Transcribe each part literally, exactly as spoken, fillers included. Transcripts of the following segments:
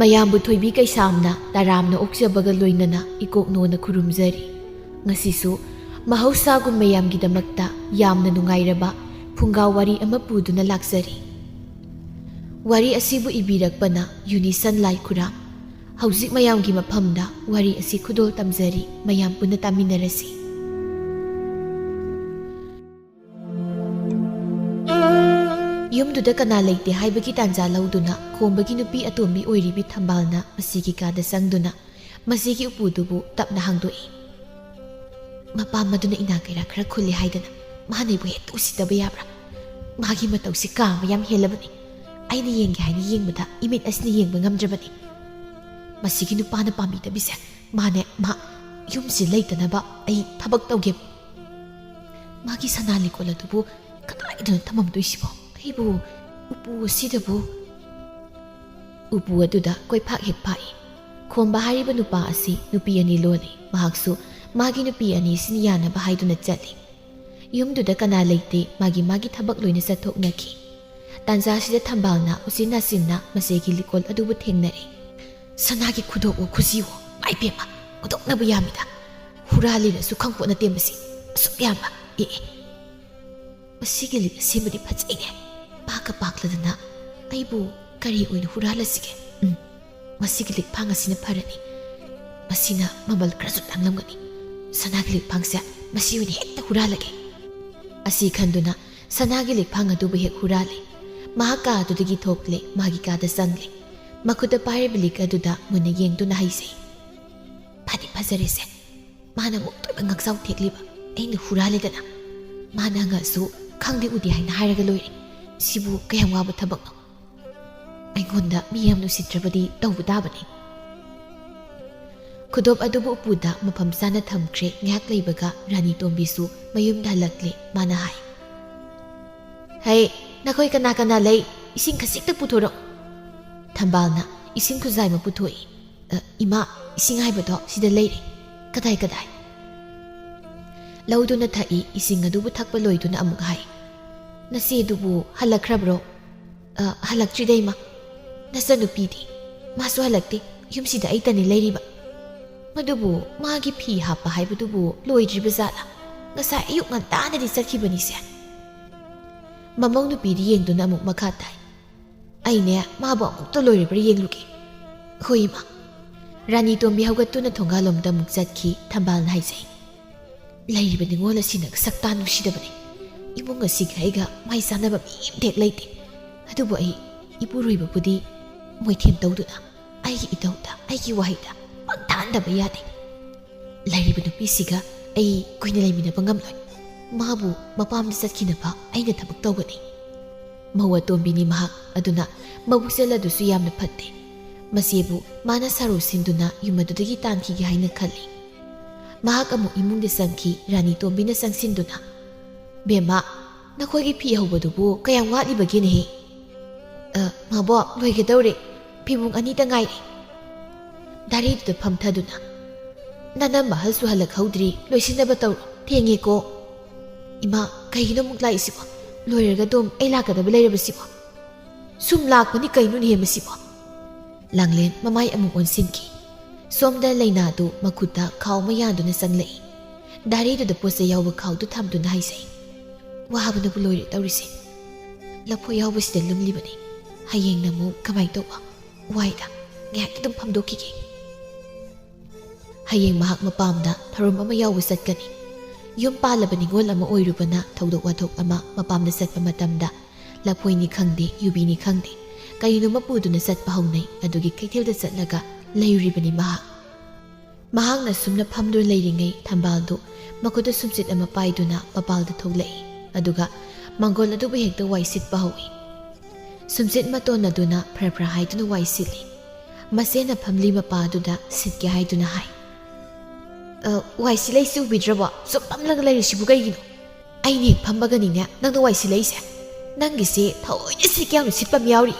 ꯃꯌꯥꯝꯕꯨ ꯊꯣꯏꯕꯤ ꯀꯩꯁꯥꯝꯅ ꯇꯔꯥꯝꯅ ꯑꯣꯛꯆꯕꯒ ꯂꯣꯏꯅꯅ ꯏꯀꯣꯛꯅꯣꯅ ꯈꯨꯔꯨꯝꯖꯔꯤ꯫ ꯉꯁꯤꯁꯨ ꯃꯍꯧꯁꯥꯒꯨꯝ ꯃꯌꯥꯝꯒꯤꯗꯃꯛꯇ ꯌꯥꯝꯅ ꯅꯨꯡꯉꯥꯏꯔꯕ ꯐꯨꯡꯒꯥ ꯋꯥꯔꯤ ꯑꯃ ꯄꯨꯗꯨꯅ ꯂꯥꯛꯆꯔꯤ꯫ ꯋꯥꯔꯤ ꯑꯁꯤꯕꯨ ꯏꯕꯤꯔꯛꯄꯅ ꯌꯨꯅꯤꯁꯟ ꯂꯥꯏꯈꯨꯔꯥꯝ꯫ ꯍꯧꯖꯤꯛ ꯃꯌꯥꯝꯒꯤ ꯃꯐꯝꯗ ꯋꯥꯔꯤ ꯑꯁꯤ ꯈꯨꯗꯣꯜ ꯇꯝꯖꯔꯤ, ꯃꯌꯥꯝ ꯄꯨꯟꯅ ꯇꯥꯃꯤꯟꯅꯔꯁꯤ꯫ ꯌꯨꯝꯗꯨꯗ ꯀꯅꯥ ꯂꯩꯇꯦ ꯍꯥꯏꯕꯒꯤ ꯇꯥꯟꯖꯥ ꯂꯧꯗꯨꯅ ꯈꯣꯝꯕꯒꯤ ꯅꯨꯄꯤ ꯑꯇꯣꯝꯕꯤ ꯑꯣꯏꯔꯤꯕꯤ ꯊꯝꯕꯥꯜꯅ ꯃꯁꯤꯒꯤ ꯀꯥꯗ ꯆꯪꯗꯨꯅ ꯃꯁꯤꯒꯤ ꯎꯄꯨꯗꯨꯕꯨ ꯇꯞꯅ ꯍꯥꯡꯗꯣꯛꯏ꯫ ꯃꯄꯥ ꯃꯗꯨꯅ ꯏꯅꯥꯛ ꯀꯩꯔꯥꯛ ꯈꯔ ꯈꯨꯜꯂꯤ ꯍꯥꯏꯗꯅ ꯃꯥꯅ ꯑꯩꯕꯨ ꯍꯦꯛꯇ ꯎꯁꯤꯠꯇꯕ ꯌꯥꯕ꯭ꯔꯥ? ꯃꯥꯒꯤ ꯃꯇꯧꯁꯤ ꯀꯥ ꯑꯃ ꯌꯥꯝ ꯍꯦꯜꯂꯕꯅꯤ꯫ ꯑꯩꯅ ꯌꯦꯡꯒꯦ ꯍꯥꯏꯅ ꯌꯦꯡꯕꯗ ꯏꯃꯤꯠ ꯑꯁꯤꯅ ꯌꯦꯡꯕ ꯉꯝꯗ꯭ꯔꯕꯅꯤ꯫ ꯃꯁꯤꯒꯤ ꯅꯨꯄꯥꯅ ꯄꯥꯝꯕꯤꯗꯕꯤꯁꯦ ꯃꯥꯅꯦ, ꯃꯥ ꯌꯨꯝꯁꯤ ꯂꯩꯇꯅꯕ ꯑꯩ ꯊꯕꯛ ꯇꯧꯒꯦ꯫ ꯃꯥꯒꯤ ꯁꯅꯥ ꯂꯤꯛꯀꯣꯜ ꯑꯗꯨꯕꯨ ꯀꯗꯥꯏꯗꯅꯣ ꯊꯝꯃꯝꯗꯣꯏꯁꯤꯕꯣ? ꯑꯩꯕꯨ ꯎꯄꯨ ꯑꯁꯤꯗꯕꯨ꯫ ꯎꯄꯨ ꯑꯗꯨꯗ ꯀꯣꯏꯐꯥꯛ ꯍꯦꯛ ꯐꯥꯛꯏ꯫ ꯈꯣꯝꯕ ꯍꯥꯏꯔꯤꯕ ꯅꯨꯄꯥ ꯑꯁꯤ ꯅꯨꯄꯤ ꯑꯅꯤ ꯂꯣꯜꯂꯤ꯫ ꯃꯍꯥꯛꯁꯨ ꯃꯥꯒꯤ ꯅꯨꯄꯤ ꯑꯅꯤꯁꯤꯅ ꯌꯥꯅꯕ ꯍꯥꯏꯗꯨꯅ ꯆꯠꯂꯤ꯫ ꯌꯨꯝꯗꯨꯗ ꯀꯅꯥ ꯂꯩꯇꯦ, ꯃꯥꯒꯤ ꯃꯥꯒꯤ ꯊꯕꯛ ꯂꯣꯏꯅ ꯆꯠꯊꯣꯛꯅꯈꯤ꯫ ꯇꯥꯟꯖꯥꯁꯤꯗ ꯊꯝꯕꯥꯜꯅ ꯎꯆꯤꯟ ꯅꯥꯆꯤꯟꯅ ꯃꯆꯦꯒꯤ ꯂꯤꯛꯀꯣꯜ ꯑꯗꯨꯕꯨ ꯊꯦꯡꯅꯔꯦ꯫ ꯁꯅꯥꯒꯤ ꯈꯨꯗꯣꯞꯑꯣ ꯈꯨꯖꯤꯑꯣ, ꯏꯃꯥ ꯏꯕꯦꯝꯃ, ꯍꯨꯟꯗꯣꯛꯅꯕ ꯌꯥꯝꯃꯤꯗ꯫ ꯍꯨꯔꯥꯜꯂꯤꯔꯁꯨ ꯈꯪꯄꯣꯠ ꯅꯠꯇꯦ ꯃꯁꯤ꯫ ꯑꯁꯨꯛ ꯌꯥꯝꯕ꯫ ꯑꯦ ꯑꯦ꯫ ꯃꯁꯤꯒꯤ ꯂꯤꯛ ꯑꯁꯤꯃꯗꯤ ꯐꯖꯩꯅꯦ꯫ ꯄꯥꯛꯀ ꯄꯥꯛꯂꯗꯅ ꯑꯩꯕꯨ ꯀꯔꯤ ꯑꯣꯏꯅ ꯍꯨꯔꯥꯜꯂꯁꯤꯒꯦ? ꯎꯝ, ꯃꯁꯤꯒꯤ ꯂꯤꯛꯐꯥꯡ ꯑꯁꯤꯅ ꯐꯔꯅꯤ꯫ ꯃꯁꯤꯅ ꯃꯃꯜ ꯈꯔꯁꯨ ꯇꯥꯡꯂꯝꯒꯅꯤ꯫ ꯁꯅꯥꯒꯤ ꯂꯤꯛꯐꯥꯡꯁꯦ ꯃꯁꯤ ꯑꯣꯏꯅ ꯍꯦꯛꯇ ꯍꯨꯔꯥꯜꯂꯒꯦ꯫ ꯑꯁꯤ ꯈꯟꯗꯨꯅ ꯁꯅꯥꯒꯤ ꯂꯤꯛꯐꯥꯡ ꯑꯗꯨꯕꯨ ꯍꯦꯛ ꯍꯨꯔꯥꯜꯂꯦ꯫ ꯃꯍꯥꯛ ꯀꯥ ꯑꯗꯨꯗꯒꯤ ꯊꯣꯛꯂꯦ, ꯃꯥꯒꯤ ꯀꯥꯗ ꯆꯪꯂꯦ꯫ ꯃꯈꯨꯠꯇ ꯄꯥꯏꯔꯤꯕ ꯂꯤꯛ ꯑꯗꯨꯗ ꯃꯨꯟꯅ ꯌꯦꯡꯗꯨꯅ ꯍꯥꯏꯖꯩ, "ꯐꯗꯤ ꯐꯖꯔꯦꯁꯦ꯫ ꯃꯥꯅ ꯑꯃꯨꯛꯇꯣꯏꯕ ꯉꯛꯆꯥꯎ ꯊꯦꯛꯂꯤꯕ꯫ ꯑꯩꯅ ꯍꯨꯔꯥꯜꯂꯦꯗꯅ꯫ ꯃꯥꯅ ꯍꯪꯉꯛꯑꯁꯨ ꯈꯪꯗꯦ ꯎꯗꯦ ꯍꯥꯏꯅ ꯍꯥꯏꯔꯒ ꯂꯣꯏꯔꯦ꯫ ꯁꯤꯕꯨ ꯀꯌꯥꯝ ꯋꯥꯕ ꯊꯕꯛꯅꯣ? ꯑꯩꯉꯣꯟꯗ ꯃꯤ ꯌꯥꯝ ꯅꯨꯡꯁꯤꯗ꯭ꯔꯕꯗꯤ ꯇꯧꯕ ꯇꯥꯕꯅꯤ꯫" ꯈꯨꯗꯣꯞ ꯑꯗꯨꯕꯨ ꯎꯄꯨꯗ ꯃꯐꯝ ꯆꯥꯅ ꯊꯝꯈ꯭ꯔꯦ꯫ ꯉꯥꯏꯍꯥꯛ ꯂꯩꯕꯒ ꯔꯥꯅꯤ ꯇꯣꯝꯕꯤꯁꯨ ꯃꯌꯨꯝꯗ ꯍꯜꯂꯛꯂꯦ꯫ ꯃꯥꯅ ꯍꯥꯏ, "ꯍꯩ, ꯅꯈꯣꯏ ꯀꯅꯥ ꯀꯅꯥ ꯂꯩ? ꯏꯁꯤꯡ ꯈꯖꯤꯛꯇ ꯄꯨꯊꯣꯔꯛꯎ꯫" ꯊꯝꯕꯥꯜꯅ ꯏꯁꯤꯡ ꯈꯨꯖꯥꯏ ꯑꯃ ꯄꯨꯊꯣꯛꯏ꯫ "ꯑ, ꯏꯃꯥ, ꯏꯁꯤꯡ ꯍꯥꯏꯕꯗꯣ ꯁꯤꯗ ꯂꯩꯔꯦ꯫" "ꯀꯗꯥꯏ, ꯀꯗꯥꯏ?" ꯂꯧꯗꯨꯅ ꯊꯛꯏ꯫ ꯏꯁꯤꯡ ꯑꯗꯨꯕꯨ ꯊꯛꯄ ꯂꯣꯏꯗꯨꯅ ꯑꯃꯨꯛ ꯍꯥꯏ, "ꯅꯆꯦꯗꯨꯕꯨ ꯍꯜꯂꯛꯈ꯭ꯔꯕ꯭ꯔꯣ?" "ꯑ, ꯍꯜꯂꯛꯇ꯭ꯔꯤꯗ, ꯏꯃꯥ꯫" "ꯅꯆꯟꯅꯨꯄꯤꯗꯤ?" ꯃꯥꯁꯨ ꯍꯜꯂꯛꯇꯦ꯫ ꯌꯨꯝꯁꯤꯗ ꯑꯩꯇꯅꯤ ꯂꯩꯔꯤꯕ꯫ ꯃꯗꯨꯕꯨ ꯃꯥꯒꯤ ꯐꯤ ꯍꯥꯞꯄ ꯍꯥꯏꯕꯗꯨꯕꯨ ꯂꯣꯏꯗ꯭ꯔꯤꯕ ꯖꯥꯠꯂꯥ? ꯉꯁꯥꯏ ꯑꯌꯨꯛ ꯉꯟꯇꯥꯅꯗꯤ ꯆꯠꯈꯤꯕꯅꯤꯁꯦ꯫ ꯃꯃꯧ ꯅꯨꯄꯤꯗꯤ ꯌꯦꯡꯗꯨꯅ ꯑꯃꯨꯛ ꯃꯈꯥ ꯇꯥꯏ, "ꯑꯩꯅꯦ, ꯃꯥꯕꯨ ꯑꯃꯨꯛꯇ ꯂꯣꯏꯔꯕ꯭ꯔꯥ ꯌꯦꯡꯂꯨꯒꯦ꯫ ꯍꯣꯏ, ꯏꯃꯥ꯫" ꯔꯥꯅꯤ ꯇꯣꯝꯕꯤ ꯍꯧꯒꯠꯇꯨꯅ ꯊꯣꯡꯒꯥꯜꯂꯣꯝꯗ ꯑꯃꯨꯛ ꯆꯠꯈꯤ꯫ ꯊꯝꯕꯥꯜꯅ ꯍꯥꯏꯖꯩ, "ꯂꯩꯔꯤꯕ ꯅꯤꯉꯣꯜ ꯑꯁꯤꯅ ꯁꯛꯇꯥ ꯅꯨꯡꯁꯤꯗꯕꯅꯤ꯫ ꯏꯃꯨꯡ ꯑꯁꯤꯒ ꯑꯩꯒ ꯃꯥꯏ ꯆꯥꯟꯅꯕ ꯃꯤ ꯑꯃꯇ ꯍꯦꯛ ꯂꯩꯇꯦ꯫ ꯑꯗꯨꯕꯨ ꯑꯩ ꯏꯄꯨꯔꯣꯏꯕꯕꯨꯗꯤ ꯃꯣꯏꯊꯦꯝ ꯇꯧꯗꯨꯅ ꯑꯩꯒꯤ ꯏꯊꯧꯗ, ꯑꯩꯒꯤ ꯋꯥꯍꯩꯗ ꯄꯪꯊꯥꯟꯗꯕ ꯌꯥꯗꯦ꯫ ꯂꯩꯔꯤꯕ ꯅꯨꯄꯤꯁꯤꯒ ꯑꯩ ꯀꯨꯏꯅ ꯂꯩꯃꯤꯟꯅꯕ ꯉꯝꯂꯣꯏ꯫ ꯃꯥꯕꯨ ꯃꯄꯥꯝꯗ ꯆꯠꯈꯤꯅꯕ ꯑꯩꯅ ꯊꯕꯛ ꯇꯧꯒꯅꯤ꯫" ꯃꯧ ꯑꯇꯣꯝꯕꯤꯅꯤ ꯃꯍꯥꯛ, ꯑꯗꯨꯅ ꯃꯕꯨꯛꯆꯦꯜ ꯑꯗꯨꯁꯨ ꯌꯥꯝꯅ ꯐꯠꯇꯦ꯫ ꯃꯆꯦꯕꯨ ꯃꯥꯅ ꯁꯥꯔꯨ ꯁꯤꯟꯗꯨꯅ ꯌꯨꯝ ꯑꯗꯨꯗꯒꯤ ꯇꯥꯟꯈꯤꯒꯦ ꯍꯥꯏꯅ ꯈꯜꯂꯤ꯫ ꯃꯍꯥꯛ ꯑꯃꯨꯛ ꯏꯃꯨꯡꯗ ꯆꯪꯈꯤ꯫ ꯔꯥꯅꯤ ꯇꯣꯝꯕꯤꯅ ꯆꯪꯁꯤꯟꯗꯨꯅ, "ꯕꯦꯝꯃ, ꯅꯈꯣꯏꯒꯤ ꯐꯤ ꯍꯧꯕꯗꯨꯕꯨ ꯀꯌꯥꯝ ꯋꯥꯠꯂꯤꯕꯒꯦꯅꯦꯍꯦ?" "ꯑ, ꯃꯥꯕꯣꯛ, ꯂꯣꯏꯒꯗꯧꯔꯦ꯫ ꯐꯤꯕꯨꯡ ꯑꯅꯤꯇ ꯉꯥꯏꯔꯦ꯫" ꯗꯥꯔꯤꯗꯨꯗ ꯐꯝꯊꯗꯨꯅ, "ꯅꯅꯝ ꯑꯍꯜꯁꯨ ꯍꯜꯂꯛꯍꯧꯗ꯭ꯔꯤ, ꯂꯣꯏꯁꯤꯟꯅꯕ ꯇꯧꯔꯣ, ꯊꯦꯡꯉꯦꯀꯣ꯫" "ꯏꯃꯥ, ꯀꯩꯒꯤꯅꯣ ꯑꯃꯨꯛ ꯂꯥꯛꯏꯁꯤꯕꯣ? ꯂꯣꯏꯔꯒ ꯑꯗꯨꯝ ꯑꯩ ꯂꯥꯛꯀꯗꯕ ꯂꯩꯔꯕꯁꯤꯕꯣ? ꯁꯨꯝ ꯂꯥꯛꯄꯅꯤ ꯀꯩꯅꯣꯅꯦꯍꯦ ꯃꯁꯤꯕꯣ?" ꯂꯥꯡꯂꯦꯟ ꯃꯃꯥꯏ ꯑꯃꯨꯛ ꯑꯣꯟꯁꯤꯟꯈꯤ꯫ ꯁꯣꯝꯗ ꯂꯩꯅꯥꯗꯨ ꯃꯈꯨꯠꯇ ꯈꯥꯎ ꯑꯃ ꯌꯥꯟꯗꯨꯅ ꯆꯪꯂꯛꯏ꯫ ꯗꯥꯔꯤꯗꯨꯗ ꯄꯣꯠ ꯆꯩ ꯌꯥꯎꯕ ꯈꯥꯎꯗꯨ ꯊꯝꯗꯨꯅ ꯍꯥꯏꯖꯩ, "ꯋꯥꯕꯅꯕꯨ ꯂꯣꯏꯔꯦ ꯇꯧꯔꯤꯁꯦ꯫ ꯂꯐꯣꯏ ꯌꯥꯎꯕꯁꯤꯗ ꯂꯨꯝꯂꯤꯕꯅꯤ꯫ ꯍꯌꯦꯡꯅ ꯑꯃꯨꯛ ꯀꯃꯥꯏ ꯇꯧꯕ? ꯋꯥꯏꯗ, ꯉꯥꯏꯍꯥꯛꯇ ꯑꯗꯨꯝ ꯐꯝꯗꯣꯛꯈꯤꯒꯦ꯫" ꯍꯌꯦꯡ ꯃꯍꯥꯛ ꯃꯄꯥꯝꯗ ꯊꯧꯔꯝ ꯑꯃ ꯌꯥꯎꯕ ꯆꯠꯀꯅꯤ꯫ ꯌꯨꯝ ꯄꯥꯜꯂꯕ ꯅꯤꯉꯣꯜ ꯑꯃ ꯑꯣꯏꯔꯨꯕꯅ ꯊꯧꯗꯣꯛ ꯋꯥꯊꯣꯛ ꯑꯃ ꯃꯄꯥꯝꯗ ꯆꯠꯄ ꯃꯇꯝꯗ ꯂꯐꯣꯏꯅꯤ ꯈꯪꯗꯦ, ꯌꯨꯕꯤꯅꯤ ꯈꯪꯗꯦ, ꯀꯔꯤꯅꯣꯃ ꯄꯨꯗꯨꯅ ꯆꯠꯄ ꯍꯧꯅꯩ꯫ ꯑꯗꯨꯒꯤ ꯀꯩꯊꯦꯜꯗ ꯆꯠꯂꯒ ꯂꯩꯔꯨꯔꯤꯕꯅꯤ ꯃꯍꯥꯛ꯫ ꯃꯍꯥꯛꯅ ꯁꯨꯝꯅ ꯐꯝꯗꯨꯅ ꯂꯩꯔꯤꯉꯩ ꯊꯝꯕꯥꯜꯗꯨ ꯃꯈꯨꯠꯇ ꯁꯨꯝꯆꯤꯠ ꯑꯃ ꯄꯥꯏꯗꯨꯅ ꯃꯄꯥꯜꯗ ꯊꯣꯛꯂꯛꯏ꯫ ꯑꯗꯨꯒ ꯃꯪꯒꯣꯜ ꯑꯗꯨꯕꯨ ꯍꯦꯛꯇ ꯋꯥꯏ ꯁꯤꯠꯄ ꯍꯧꯏ꯫ ꯁꯨꯝꯆꯤꯠ ꯃꯇꯣꯟ ꯑꯗꯨꯅ ꯐꯔ ꯐꯔ ꯍꯥꯏꯗꯨꯅ ꯋꯥꯏ ꯁꯤꯠꯂꯤ꯫ ꯃꯆꯦꯅ ꯐꯝꯂꯤ ꯃꯄꯥ ꯑꯗꯨꯗ ꯁꯤꯠꯀꯦ ꯍꯥꯏꯗꯨꯅ ꯍꯥꯏ, "ꯑ, ꯋꯥꯏ ꯁꯤꯠꯂꯛꯏꯁꯤ ꯎꯕꯤꯗ꯭ꯔꯕꯣ? ꯁꯨꯝ ꯐꯝꯂꯒ ꯂꯩꯔꯤꯁꯤꯕꯨ ꯀꯩꯒꯤꯅꯣ? ꯑꯩꯅ ꯍꯦꯛ ꯐꯝꯃꯒꯅꯤꯅꯦ ꯅꯪꯅ ꯋꯥꯏ ꯁꯤꯠꯂꯛꯏꯁꯦ꯫ ꯅꯪꯒꯤꯁꯦ ꯊꯑꯣꯏꯅ ꯁꯤꯠꯀꯦ ꯌꯥꯎꯅ ꯁꯤꯠꯄ ꯑꯃ ꯌꯥꯎꯔꯤ꯫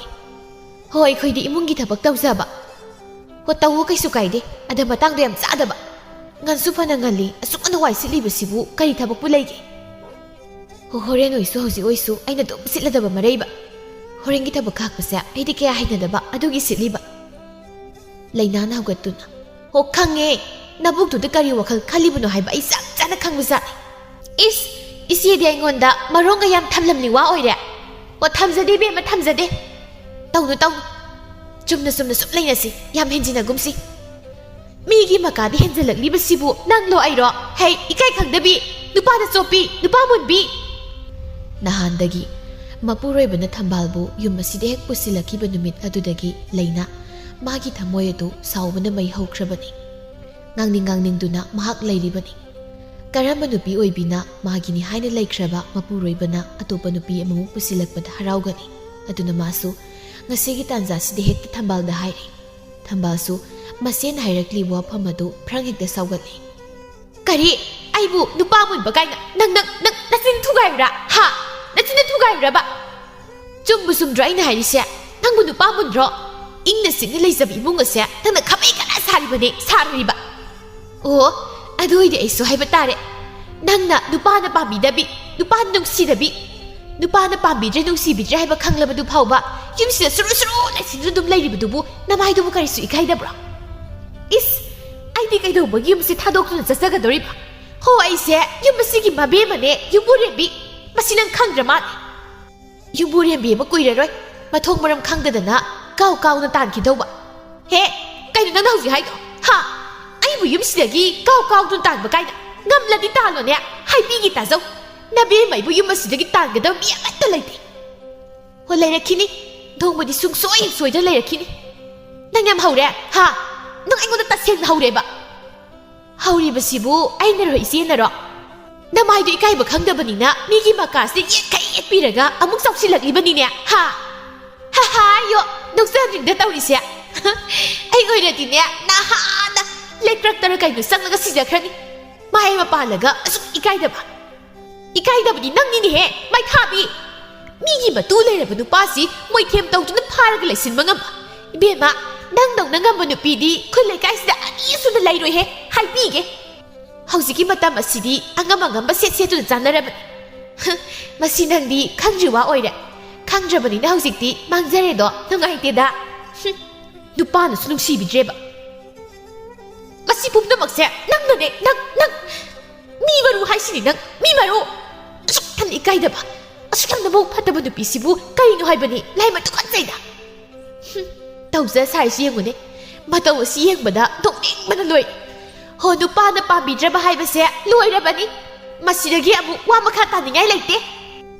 ꯍꯣꯏ, ꯑꯩꯈꯣꯏꯗꯤ ꯏꯃꯨꯡꯒꯤ ꯊꯕꯛ ꯇꯧꯖꯕ꯫ ꯍꯣ, ꯇꯧꯋꯣ, ꯀꯩꯁꯨ ꯀꯥꯏꯗꯦ꯫ ꯑꯗ ꯃꯇꯥꯡꯗꯣ ꯌꯥꯝ ꯆꯥꯗꯕ꯫ ꯉꯟꯁꯨ ꯐꯅ ꯉꯜꯂꯤ, ꯑꯁꯨꯛ ꯉꯟꯅ ꯋꯥꯏ ꯁꯤꯠꯂꯤꯕꯁꯤꯕꯨ ꯀꯔꯤ ꯊꯕꯛꯄꯨ ꯂꯩꯒꯦ? ꯍꯣ, ꯍꯣꯔꯦꯟ ꯑꯣꯏꯁꯨ ꯍꯧꯖꯤꯛ ꯑꯣꯏꯁꯨ ꯑꯩꯅ ꯑꯗꯨꯝ ꯁꯤꯠꯂꯗꯕ ꯃꯔꯩꯕ꯫ ꯍꯣꯔꯦꯟꯒꯤ ꯊꯕꯛ ꯈꯥꯛꯄꯁꯦ ꯑꯩꯗꯤ ꯀꯌꯥ ꯍꯩꯅꯗꯕ, ꯑꯗꯨꯒꯤ ꯁꯤꯠꯂꯤꯕ꯫ ꯂꯩꯅꯥꯅ ꯍꯧꯒꯠꯇꯨꯅ, "ꯍꯣ, ꯈꯪꯉꯦ, ꯅꯕꯨꯛꯇꯨꯗ ꯀꯔꯤ ꯋꯥꯈꯜ ꯈꯜꯂꯤꯕꯅꯣ ꯍꯥꯏꯕ ꯑꯩ ꯆꯞ ꯆꯥꯅ ꯈꯪꯕꯖꯥꯠꯅꯤ꯫ ꯏꯁ, ꯏꯆꯦꯗꯤ ꯑꯩꯉꯣꯟꯗ ꯃꯔꯣꯡꯒ ꯌꯥꯝ ꯊꯝꯂꯝꯂꯤ ꯋꯥ ꯑꯣꯏꯔꯦ꯫ ꯑꯣ, ꯊꯝꯖꯗꯦ ꯏꯕꯦꯝꯃ, ꯊꯝꯖꯗꯦ꯫ ꯇꯧꯅꯨ, ꯇꯧꯅꯨ꯫ ꯆꯨꯝꯅ ꯆꯨꯝꯅ ꯁꯨꯝ ꯂꯩꯅꯁꯤ, ꯌꯥꯝ ꯍꯦꯟꯖꯤꯟꯅꯒꯨꯝꯁꯤ꯫ ꯃꯤꯒꯤ ꯃꯀꯥꯗ ꯍꯦꯟꯖꯜꯂꯛꯂꯤꯕꯁꯤꯕꯨ ꯅꯪꯂꯣ ꯑꯩꯔꯣ? ꯍꯩ, ꯏꯀꯥꯏ ꯈꯪꯗꯕꯤ, ꯅꯨꯄꯥꯗ ꯆꯣꯞꯄꯤ, ꯅꯨꯄꯥ ꯃꯨꯟꯕꯤ!" ꯅꯍꯥꯟꯗꯒꯤ ꯃꯄꯨꯔꯣꯏꯕꯅ ꯊꯝꯕꯥꯜꯕꯨ ꯌꯨꯝ ꯑꯁꯤꯗ ꯍꯦꯛ ꯄꯨꯁꯤꯜꯂꯛꯈꯤꯕ ꯅꯨꯃꯤꯠ ꯑꯗꯨꯗꯒꯤ ꯂꯩꯅ ꯃꯥꯒꯤ ꯊꯃꯣꯏ ꯑꯗꯨ ꯁꯥꯎꯕꯅ ꯃꯩ ꯍꯧꯈ꯭ꯔꯕꯅꯤ꯫ ꯉꯥꯡꯅꯤꯡ ꯉꯥꯡꯅꯤꯡꯗꯨꯅ ꯃꯍꯥꯛ ꯂꯩꯔꯤꯕꯅꯤ꯫ ꯀꯔꯝꯕ ꯅꯨꯄꯤ ꯑꯣꯏꯕꯤꯅ ꯃꯥꯒꯤꯅꯤ ꯍꯥꯏꯅ ꯂꯩꯈ꯭ꯔꯕ ꯃꯄꯨꯔꯣꯏꯕꯅ ꯑꯇꯣꯞꯄ ꯅꯨꯄꯤ ꯑꯃꯃꯨꯛ ꯄꯨꯁꯤꯜꯂꯛꯄꯗ ꯍꯔꯥꯎꯒꯅꯤ? ꯑꯗꯨꯅ ꯃꯥꯁꯨ ꯉꯁꯤꯒꯤ ꯇꯥꯟꯖꯥꯁꯤꯗ ꯍꯦꯛꯇ ꯊꯝꯕꯥꯜꯗ ꯍꯥꯏꯔꯤ꯫ ꯊꯝꯕꯥꯜꯁꯨ ꯃꯁꯦꯟ ꯍꯥꯏꯔꯛꯂꯤꯕ ꯋꯥꯐꯝ ꯑꯗꯨ ꯐ꯭ꯔꯪ ꯍꯦꯛꯇ ꯁꯥꯎꯒꯠꯂꯤ꯫ "ꯀꯔꯤ? ꯑꯩꯕꯨ ꯅꯨꯄꯥ ꯃꯨꯟꯕ ꯀꯥꯏꯅ? ꯅꯪ, ꯅꯪ, ꯅꯪ ꯅꯆꯤꯟ ꯊꯨꯒꯥꯏꯕ꯭ꯔꯥ? ꯍꯥ? ꯅꯆꯤꯟꯗ ꯊꯨꯒꯥꯏꯕ꯭ꯔꯕ? ꯆꯨꯝꯕꯨ ꯆꯨꯝꯗ꯭ꯔꯣ ꯑꯩꯅ ꯍꯥꯏꯔꯤꯁꯦ? ꯅꯪꯕꯨ ꯅꯨꯄꯥ ꯃꯨꯟꯗ꯭ꯔꯣ? ꯏꯪꯅ ꯆꯤꯛꯅ ꯂꯩꯖꯕ ꯏꯃꯨꯡ ꯑꯁꯦ ꯅꯪꯅ ꯈꯥꯕꯩ ꯀꯅꯥ ꯁꯥꯔꯤꯕꯅꯦ, ꯁꯥꯔꯨꯔꯤꯕ?" "ꯑꯣ, ꯑꯗꯨ ꯑꯣꯏꯗꯤ ꯑꯩꯁꯨ ꯍꯥꯏꯕ ꯇꯥꯔꯦ꯫ ꯅꯪꯅ ꯅꯨꯄꯥꯅ ꯄꯥꯝꯕꯤꯗꯕꯤ, ꯅꯨꯄꯥꯅ ꯅꯨꯡꯁꯤꯗꯕꯤ, ꯅꯨꯄꯥꯅ ꯄꯥꯝꯕꯤꯗ꯭ꯔꯦ, ꯅꯨꯡꯁꯤꯕꯤꯗ꯭ꯔꯦ ꯍꯥꯏꯕ ꯈꯪꯂꯕꯗꯨ ꯐꯥꯎꯕ ꯌꯨꯝꯁꯤꯗ ꯁꯨꯔꯨ ꯁꯨꯔꯨ ꯂꯩꯁꯤꯟꯗꯨꯅ ꯑꯗꯨꯝ ꯂꯩꯔꯤꯕꯗꯨꯕꯨ ꯅꯃꯥꯏꯗꯨꯕꯨ ꯀꯔꯤꯁꯨ ꯏꯀꯥꯏꯗꯕ꯭ꯔꯣ? ꯏꯁ, ꯑꯩꯗꯤ ꯀꯩꯗꯧꯕꯒꯤ ꯌꯨꯝꯁꯤ ꯊꯥꯗꯣꯛꯇꯨꯅ ꯆꯠꯆꯒꯗꯧꯔꯤꯕ? ꯍꯣ, ꯑꯩꯁꯦ ꯌꯨꯝ ꯑꯁꯤꯒꯤ ꯃꯕꯦꯝꯃꯅꯦ, ꯌꯨꯝꯕꯨꯔꯦꯝꯕꯤ꯫ ꯃꯁꯤ ꯅꯪ ꯈꯪꯗ꯭ꯔ ꯃꯥꯜꯂꯦ꯫ ꯌꯨꯝꯕꯨꯔꯦꯝꯕꯤ ꯑꯃ ꯀꯨꯏꯔꯔꯣꯏ ꯃꯊꯣꯡ ꯃꯔꯝ ꯈꯪꯗꯗꯅ ꯀꯥꯎ ꯀꯥꯎꯅ ꯇꯥꯟꯈꯤꯗꯧꯕ꯫ ꯍꯦ, ꯀꯩꯅꯣ ꯅꯪꯅ ꯍꯧꯖꯤꯛ ꯍꯥꯏꯗꯣ? ꯍꯥ? ꯑꯩꯕꯨ ꯌꯨꯝꯁꯤꯗꯒꯤ ꯀꯥꯎ ꯀꯥꯎꯗꯨꯅ ꯇꯥꯟꯕ ꯀꯥꯏꯅ? ꯉꯝꯂꯗꯤ ꯇꯥꯜꯂꯣꯅꯦ, ꯍꯥꯏꯕꯤꯒꯦ ꯇꯥꯖꯧ꯫ ꯅꯕꯦꯝꯃ ꯑꯩꯕꯨ ꯌꯨꯝ ꯑꯁꯤꯗꯒꯤ ꯇꯥꯟꯒꯗꯕ ꯃꯤ ꯑꯃꯠꯇ ꯂꯩꯇꯦ꯫ ꯍꯣ, ꯂꯩꯔꯛꯈꯤꯅꯤ꯫ ꯅꯣꯡꯃꯗꯤ ꯁꯨꯡꯁꯣꯏ ꯍꯦꯛ ꯁꯣꯏꯗꯅ ꯂꯩꯔꯛꯈꯤꯅꯤ꯫ ꯅꯪ ꯌꯥꯝ ꯍꯧꯔꯦ, ꯍꯥ? ꯅꯪ ꯑꯩꯉꯣꯟꯗ ꯇꯁꯦꯡꯅ ꯍꯧꯔꯦꯕ꯫ ꯍꯧꯔꯤꯕꯁꯤꯕꯨ ꯑꯩꯅꯔꯣ, ꯏꯆꯦꯅꯔꯣ? ꯅꯃꯥꯏꯗꯨ ꯏꯀꯥꯏꯕ ꯈꯪꯗꯕꯅꯤꯅ ꯃꯤꯒꯤ ꯃꯀꯥꯁꯤꯗ ꯌꯦꯠꯈꯩ ꯌꯦꯠꯄꯤꯔꯒ ꯑꯃꯨꯛ ꯆꯥꯎꯁꯤꯜꯂꯛꯂꯤꯕꯅꯤꯅꯦ, ꯍꯥ? ꯍꯥ ꯍꯥ, ꯌꯣ, ꯅꯣꯛꯆꯗ꯭ꯔꯤꯗ ꯇꯧꯔꯤꯁꯦ꯫ ꯑꯩ ꯑꯣꯏꯔꯗꯤꯅꯦ, ꯅꯍꯥꯟꯅ ꯂꯩꯀ꯭ꯔꯛꯇꯔ ꯀꯩꯅꯣ ꯆꯪꯂꯒ ꯁꯤꯖꯈ꯭ꯔꯅꯤ꯫ ꯃꯥꯏ ꯃꯄꯥꯜꯂꯒ ꯑꯁꯨꯛ ꯏꯀꯥꯏꯗꯕ꯫ ꯏꯀꯥꯏꯗꯕꯗꯤ ꯅꯪꯅꯤꯅꯦꯍꯦ, ꯃꯩꯊꯥꯕꯤ! ꯃꯤꯒꯤ ꯃꯇꯨ ꯂꯩꯔꯕ ꯅꯨꯄꯥꯁꯤ ꯃꯣꯏꯊꯦꯝ ꯇꯧꯗꯨꯅ ꯐꯥꯔꯒ ꯂꯩꯁꯤꯟꯕ ꯉꯝꯕ꯫ ꯏꯕꯦꯝꯃ, ꯅꯪꯗꯧꯅ ꯉꯝꯕ ꯅꯨꯄꯤꯗꯤ ꯈꯨꯜ ꯂꯩꯀꯥꯏꯁꯤꯗ ꯑꯅꯤ ꯁꯨꯅ ꯂꯩꯔꯣꯏꯍꯦ, ꯍꯥꯏꯕꯤꯒꯦ꯫ ꯍꯧꯖꯤꯛꯀꯤ ꯃꯇꯝ ꯑꯁꯤꯗꯤ ꯑꯉꯝ ꯑꯉꯝꯕ ꯁꯦꯠ ꯁꯦꯠꯇꯨꯅ ꯆꯥꯟꯅꯔꯕꯅꯤ꯫ ꯃꯁꯤ ꯅꯪꯗꯤ ꯈꯪꯗ꯭ꯔꯤ ꯋꯥ ꯑꯣꯏꯔꯦ꯫ ꯈꯪꯗ꯭ꯔꯕꯅꯤꯅ ꯍꯧꯖꯤꯛꯇꯤ ꯃꯥꯡꯖꯔꯦꯗꯣ, ꯅꯨꯡꯉꯥꯏꯇꯦꯗ꯫ ꯅꯨꯄꯥꯅꯁꯨ ꯅꯨꯡꯁꯤꯕꯤꯗ꯭ꯔꯦꯕ꯫ ꯃꯁꯤ ꯄꯨꯝꯅꯃꯛꯁꯦ ꯅꯪꯅꯅꯦ, ꯅꯪ, ꯅꯪ꯫ ꯃꯤ ꯃꯔꯨ ꯍꯥꯏꯁꯤꯅꯤ ꯅꯪ, ꯃꯤ ꯃꯔꯨ꯫ ꯑꯁꯨꯛ ꯌꯥꯝꯅ ꯏꯀꯥꯏꯗꯕ, ꯑꯁꯨꯛ ꯌꯥꯝꯅ ꯃꯕꯨꯛ ꯐꯠꯇꯕ ꯅꯨꯄꯤꯁꯤꯕꯨ ꯀꯔꯤꯅꯣ ꯍꯥꯏꯕꯅꯤ? ꯂꯥꯏꯃ ꯇꯨꯀꯠꯆꯩꯗ꯫ ꯍꯨꯝ, ꯇꯧꯖ ꯁꯥꯔꯤꯁꯤ ꯌꯦꯡꯉꯨꯅꯦ꯫ ꯃꯇꯧ ꯑꯁꯤ ꯌꯦꯡꯕꯗ ꯅꯣꯛꯅꯤꯡꯕꯅ ꯂꯣꯏ꯫ ꯍꯣ, ꯅꯨꯄꯥꯅ ꯄꯥꯝꯕꯤꯗ꯭ꯔꯕ ꯍꯥꯏꯕꯁꯦ ꯂꯣꯏꯔꯕꯅꯤ꯫ ꯃꯁꯤꯗꯒꯤ ꯑꯃꯨꯛ ꯋꯥ ꯃꯈꯥ ꯇꯥꯅꯤꯡꯉꯥꯏ ꯂꯩꯇꯦ꯫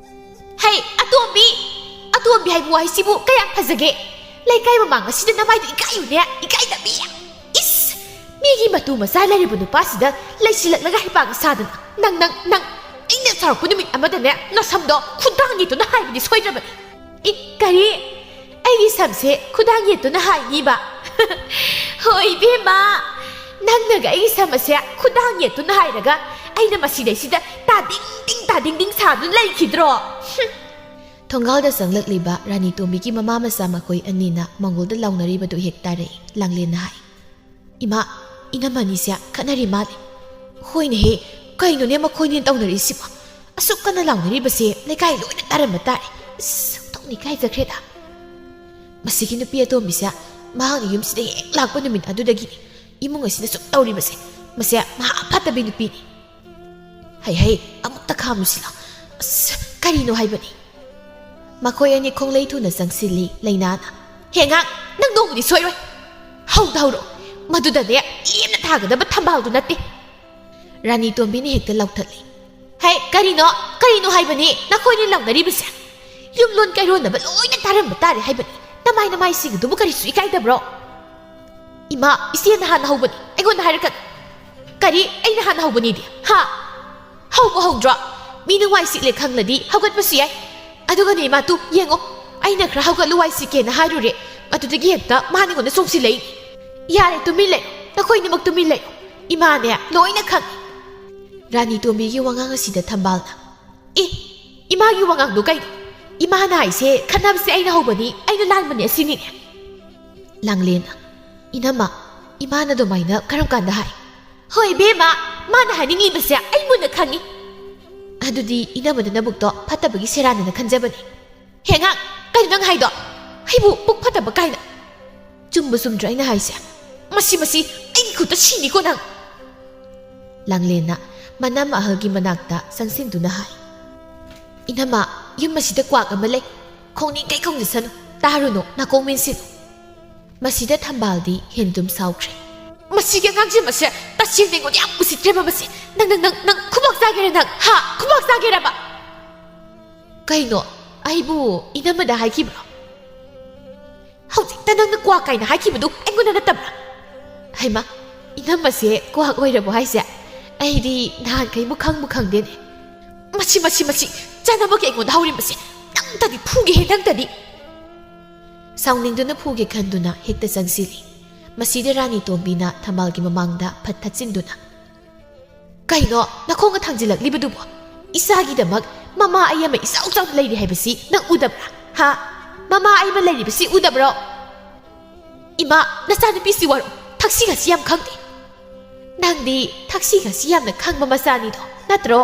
ꯍꯩ, ꯑꯇꯣꯝꯕꯤ! ꯑꯇꯣꯝꯕꯤ ꯍꯥꯏꯕ ꯋꯥꯍꯩꯁꯤꯕꯨ ꯀꯌꯥꯝ ꯐꯖꯒꯦ? ꯂꯩꯀꯥꯏ ꯃꯃꯥꯡ ꯑꯁꯤꯗ ꯅꯃꯥꯏꯗꯨ ꯏꯀꯥꯏꯌꯨꯅꯦ, ꯏꯀꯥꯏꯗꯕꯤ! ꯏꯁ! ꯃꯤꯒꯤ ꯃꯇꯨ ꯃꯆꯥ ꯂꯩꯔꯕ ꯅꯨꯄꯥꯁꯤꯗ ꯂꯩꯁꯤꯜꯂꯛꯂꯒ ꯍꯩꯄꯥꯒ ꯁꯥꯗꯅ꯫ ꯅꯪ, ꯅꯪ, ꯅꯪ! ꯑꯩꯅ ꯁꯥꯎꯔꯛꯄ ꯅꯨꯃꯤꯠ ꯑꯃꯗꯅꯦ, ꯅꯁꯝꯗꯣ ꯈꯨꯗꯥꯡ ꯌꯦꯠꯇꯨꯅ ꯍꯥꯏꯕꯗꯤ ꯁꯣꯏꯗ꯭ꯔꯕꯅꯤ꯫ ꯏ, ꯀꯔꯤ? ꯑꯩꯒꯤ ꯁꯝꯁꯦ ꯈꯨꯗꯥꯡ ꯌꯦꯠꯇꯨꯅ ꯍꯥꯏꯅꯤꯕ? ꯍꯣꯏ, ꯏꯕꯦꯝꯃ, ꯅꯪꯅꯒ ꯑꯩꯒꯤ ꯁꯝ ꯑꯁꯦ ꯈꯨꯗꯥꯡ ꯌꯦꯠꯇꯨꯅ ꯍꯥꯏꯔꯒ ꯑꯩꯅ ꯃꯁꯤꯗꯩꯁꯤꯗ ꯇꯥꯗꯤꯡ ꯗꯤꯡ, ꯇꯥꯗꯤꯡ ꯗꯤꯡ ꯁꯥꯗꯨꯅ ꯂꯩꯈꯤꯗ꯭ꯔꯣ? ꯍꯨꯝ꯫ ꯊꯣꯡꯒꯥꯜꯗ ꯆꯪꯂꯛꯂꯤꯕ ꯔꯥꯅꯤ ꯇꯣꯝꯕꯤꯒꯤ ꯃꯃꯥ ꯃꯆꯥ ꯃꯈꯣꯏ ꯑꯅꯤꯅ ꯃꯪꯒꯣꯜꯗ ꯂꯥꯎꯅꯔꯤꯕꯗꯨ ꯍꯦꯛ ꯇꯥꯔꯛꯏ꯫ ꯂꯥꯡꯂꯦꯟꯅ ꯍꯥꯏ, "ꯏꯃꯥ, ꯏꯅꯝꯃ ꯑꯅꯤꯁꯦ ꯈꯠꯅꯔꯤ ꯃꯥꯜꯂꯦ꯫" "ꯍꯣꯏꯅꯦꯍꯦ, ꯀꯩꯅꯣꯅꯦ ꯃꯈꯣꯏꯅꯤ ꯇꯧꯅꯔꯤꯁꯤꯕꯣ? ꯑꯁꯨꯛ ꯀꯟꯅ ꯂꯥꯎꯅꯔꯤꯕꯁꯦ ꯂꯩꯀꯥꯏ ꯂꯣꯏꯅ ꯇꯥꯔꯝꯕ ꯇꯥꯔꯦ꯫ ꯑꯁ, ꯑꯣꯟꯊꯣꯛꯅ ꯏꯀꯥꯏꯖꯈ꯭ꯔꯦꯗ꯫ ꯃꯁꯤꯒꯤ ꯅꯨꯄꯤ ꯑꯇꯣꯝꯕꯤꯁꯦ ꯃꯍꯥꯛꯅ ꯌꯨꯝꯁꯤꯗ ꯍꯦꯛ ꯂꯥꯛꯄ ꯅꯨꯃꯤꯠ ꯑꯗꯨꯗꯒꯤꯅꯤ ꯏꯃꯨꯡ ꯑꯁꯤꯗ ꯁꯨꯝ ꯇꯧꯔꯤꯕꯁꯦ꯫ ꯃꯁꯦ ꯃꯍꯥ ꯐꯠꯇꯕꯤ ꯅꯨꯄꯤꯅꯤ꯫" "ꯍꯩ ꯍꯩ, ꯑꯃꯨꯛꯇ ꯈꯥꯝꯂꯨꯁꯤꯂꯥ꯫ ꯑꯁ, ꯀꯔꯤꯅꯣ ꯍꯥꯏꯕꯅꯤ?" ꯃꯈꯣꯏ ꯑꯅꯤ ꯈꯣꯡꯂꯩ ꯊꯨꯅ ꯆꯪꯁꯤꯜꯂꯤ꯫ ꯂꯩꯅꯥꯅ, "ꯍꯦ ꯑꯉꯥꯡ, ꯅꯪ ꯅꯣꯡꯃꯗꯤ ꯁꯣꯏꯔꯣꯏ꯫ ꯍꯧꯗ ꯍꯧꯔꯛꯑꯣ꯫ ꯃꯗꯨꯗꯅꯦ ꯂꯦꯝꯅ ꯊꯥꯒꯗꯕ ꯊꯝꯕꯥꯜꯗꯨ ꯅꯠꯇꯦ꯫" ꯔꯥꯅꯤ ꯇꯣꯝꯕꯤꯅ ꯍꯦꯛꯇ ꯂꯥꯎꯊꯠꯂꯤ꯫ "ꯍꯦ, ꯀꯔꯤꯅꯣ? ꯀꯔꯤꯅꯣ ꯍꯥꯏꯕꯅꯤ ꯅꯈꯣꯏꯅꯤ ꯂꯥꯎꯅꯔꯤꯕꯁꯦ? ꯌꯨꯝꯂꯣꯟ ꯀꯩꯔꯣꯟꯅꯕ ꯂꯣꯏꯅ ꯇꯥꯔꯝꯕ ꯇꯥꯔꯦ ꯍꯥꯏꯕꯅꯤ꯫ ꯅꯃꯥꯏ ꯅꯃꯥꯏꯁꯤꯡ ꯑꯗꯨꯕꯨ ꯀꯔꯤꯁꯨ ꯏꯀꯥꯏꯗꯕ꯭ꯔꯣ?" "ꯏꯃꯥ, ꯏꯆꯦꯅ ꯍꯥꯟꯅ ꯍꯧꯕꯅꯤ, ꯑꯩꯉꯣꯟꯗ ꯍꯥꯏꯔꯛꯀꯅꯨ꯫" "ꯀꯔꯤ? ꯑꯩꯅ ꯍꯥꯟꯅ ꯍꯧꯕꯅꯤꯗꯤ? ꯍꯥ? ꯍꯧꯕ ꯍꯧꯗ꯭ꯔꯣ? ꯃꯤ ꯅꯨꯡꯋꯥꯏ ꯁꯤꯠꯂꯦ ꯈꯪꯂꯗꯤ ꯍꯧꯒꯠꯄꯁꯨ ꯌꯥꯏ꯫ ꯑꯗꯨꯒꯅꯦ ꯏꯃꯥ, ꯇꯨ ꯌꯦꯡꯉꯣ, ꯑꯩꯅ ꯈꯔ ꯍꯧꯒꯠꯂꯨ, ꯋꯥꯏ ꯁꯤꯠꯀꯦꯅ ꯍꯥꯏꯔꯨꯔꯦ, ꯑꯗꯨꯗꯒꯤ ꯍꯦꯛꯇ ꯃꯥꯅ ꯑꯩꯉꯣꯟꯗ ꯆꯣꯡꯁꯤꯜꯂꯛꯏ꯫" "ꯌꯥꯔꯦ, ꯇꯨꯃꯤꯟ ꯂꯩꯌꯨ, ꯅꯈꯣꯏꯅꯤꯃꯛ ꯇꯨꯃꯤꯟ ꯂꯩꯌꯨ꯫ ꯏꯃꯥꯅꯦ ꯂꯣꯏꯅ ꯈꯪꯉꯤ꯫" ꯔꯥꯅꯤ ꯇꯣꯝꯕꯤꯒꯤ ꯋꯥꯉꯥꯡ ꯑꯁꯤꯗ ꯊꯝꯕꯥꯜꯅ, "ꯑꯦ, ꯏꯃꯥꯒꯤ ꯋꯥꯉꯥꯡꯗꯣ ꯀꯩꯅꯣ? ꯏꯃꯥꯅ ꯍꯥꯏꯁꯦ ꯈꯠꯅꯕꯁꯦ ꯑꯩꯅ ꯍꯧꯕꯅꯤ, ꯑꯩꯅ ꯂꯥꯟꯕꯅꯤ ꯑꯁꯤꯅꯤꯅꯦ꯫" ꯂꯥꯡꯂꯦꯟꯅ, "ꯏꯅꯝꯃ, ꯏꯃꯥꯅ ꯑꯗꯨꯃꯥꯏꯅ ꯀꯔꯝ ꯀꯥꯟꯗ ꯍꯥꯏ?" "ꯍꯣꯏ ꯏꯕꯦꯝꯃ, ꯃꯥꯅ ꯍꯥꯏꯅꯤꯡꯂꯤꯕꯁꯦ ꯑꯩ ꯃꯨꯟꯅ ꯈꯪꯉꯤ꯫" "ꯑꯗꯨꯗꯤ ꯏꯅꯝꯃꯅ ꯅꯕꯨꯛꯇꯣ ꯐꯠꯇꯕꯒꯤ ꯁꯦꯔꯥꯟꯅꯦꯅ ꯈꯟꯖꯕꯅꯤ꯫" "ꯍꯦ ꯑꯉꯥꯡ, ꯀꯩꯅꯣ ꯅꯪ ꯍꯥꯏꯗꯣ? ꯑꯩꯕꯨ ꯄꯨꯛ ꯐꯠꯇꯕ ꯀꯥꯏꯅ?" ꯆꯨꯝꯕ ꯆꯨꯝꯗ꯭ꯔꯥ ꯑꯩꯅ ꯍꯥꯏꯁꯦ? ꯃꯁꯤ, ꯃꯁꯤ ꯑꯩꯒꯤ ꯈꯨꯠꯇ ꯁꯤꯅꯤꯀꯣ ꯅꯪ!" ꯂꯥꯡꯂꯦꯟꯅ ꯃꯅꯝ ꯑꯍꯜꯒꯤ ꯃꯅꯥꯛꯇ ꯆꯪꯁꯤꯟꯗꯨꯅ ꯍꯥꯏ, "ꯏꯅꯝꯃ, ꯌꯨꯝ ꯑꯁꯤꯗ ꯀ꯭ꯋꯥꯛ ꯑꯃ ꯂꯩ꯫ ꯈꯣꯡꯅꯤꯡ ꯀꯩ ꯈꯣꯡꯖꯁꯅꯨ, ꯇꯥꯔꯨꯅꯨ, ꯅꯥꯀꯣꯡ ꯃꯦꯟꯁꯤꯜꯂꯨ꯫" ꯃꯁꯤꯗ ꯊꯝꯕꯥꯜꯗꯤ ꯍꯦꯟꯅ ꯑꯗꯨꯝ ꯁꯥꯎꯈ꯭ꯔꯦ꯫ "ꯃꯁꯤꯒꯤ ꯑꯉꯥꯡꯁꯦ, ꯃꯁꯦ ꯇꯁꯦꯡꯅ ꯑꯩꯉꯣꯟꯗ ꯌꯥꯝ ꯎꯁꯤꯠꯇ꯭ꯔꯦꯕ ꯃꯁꯦ꯫ ꯅꯪ, ꯅꯪ, ꯅꯪ, ꯅꯪ ꯈꯨꯕꯥꯛ ꯆꯥꯒꯦꯔꯥ ꯅꯪ? ꯍꯥ? ꯈꯨꯕꯥꯛ ꯆꯥꯒꯦꯔꯕ?" "ꯀꯩꯅꯣ? ꯑꯩꯕꯨ ꯏꯅꯝꯃꯗ ꯍꯥꯏꯈꯤꯕ꯭ꯔꯣ? ꯍꯧꯖꯤꯛꯇ ꯅꯪꯅ ꯀ꯭ꯋꯥꯛ ꯀꯥꯏꯅ ꯍꯥꯏꯈꯤꯕꯗꯨ ꯑꯩꯉꯣꯟꯗ ꯅꯠꯇꯕ꯭ꯔꯥ?" "ꯍꯩꯃꯥ, ꯏꯅꯝꯃꯁꯦ ꯀ꯭ꯋꯥꯛ ꯑꯣꯏꯔꯕꯣ ꯍꯥꯏꯁꯦ? ꯑꯩꯗꯤ ꯅꯍꯥꯟꯈꯩ ꯃꯈꯪꯕꯨ ꯈꯪꯗꯦꯅꯦ꯫ ꯃꯁꯤ, ꯃꯁꯤ, ꯃꯁꯤ ꯆꯥꯟꯅꯕꯒꯤ ꯑꯩꯉꯣꯟꯗ ꯍꯧꯔꯤꯕꯁꯦ꯫ ꯅꯪꯇꯗꯤ ꯐꯨꯒꯦꯍꯦ, ꯅꯪꯇꯗꯤ!" ꯁꯥꯎꯅꯤꯡꯗꯨꯅ ꯐꯨꯒꯦ ꯈꯟꯗꯨꯅ ꯍꯦꯛꯇ ꯆꯪꯁꯤꯜꯂꯤ꯫ ꯃꯁꯤꯗ ꯔꯥꯅꯤ ꯇꯣꯝꯕꯤꯅ ꯊꯝꯕꯥꯜꯒꯤ ꯃꯃꯥꯡꯗ ꯐꯠ ꯊꯠꯆꯤꯟꯗꯨꯅ, "ꯀꯩꯅꯣ ꯅꯈꯣꯡꯒ ꯊꯥꯡꯖꯤꯜꯂꯛꯂꯤꯕꯗꯨꯕꯣ? ꯏꯆꯥꯒꯤꯗꯃꯛ ꯃꯃꯥ ꯑꯩ ꯑꯃ ꯏꯆꯥꯎ ꯆꯥꯎꯅ ꯂꯩꯔꯤ ꯍꯥꯏꯕꯁꯤ ꯅꯪ ꯎꯗꯕ꯭ꯔꯥ? ꯍꯥ? ꯃꯃꯥ ꯑꯩ ꯑꯃ ꯂꯩꯔꯤꯕꯁꯤ ꯎꯗꯕ꯭ꯔꯣ? ꯏꯃꯥ, ꯅꯆꯥꯅꯨꯄꯤꯁꯤ ꯋꯥꯔꯣ, ꯊꯛꯁꯤ ꯈꯥꯁꯤ ꯌꯥꯝ ꯈꯪꯗꯦ꯫ ꯅꯪꯗꯤ ꯊꯛꯁꯤ ꯈꯥꯁꯤ ꯌꯥꯝꯅ ꯈꯪꯕ ꯃꯆꯥꯅꯤꯗꯣ, ꯅꯠꯇ꯭ꯔꯣ?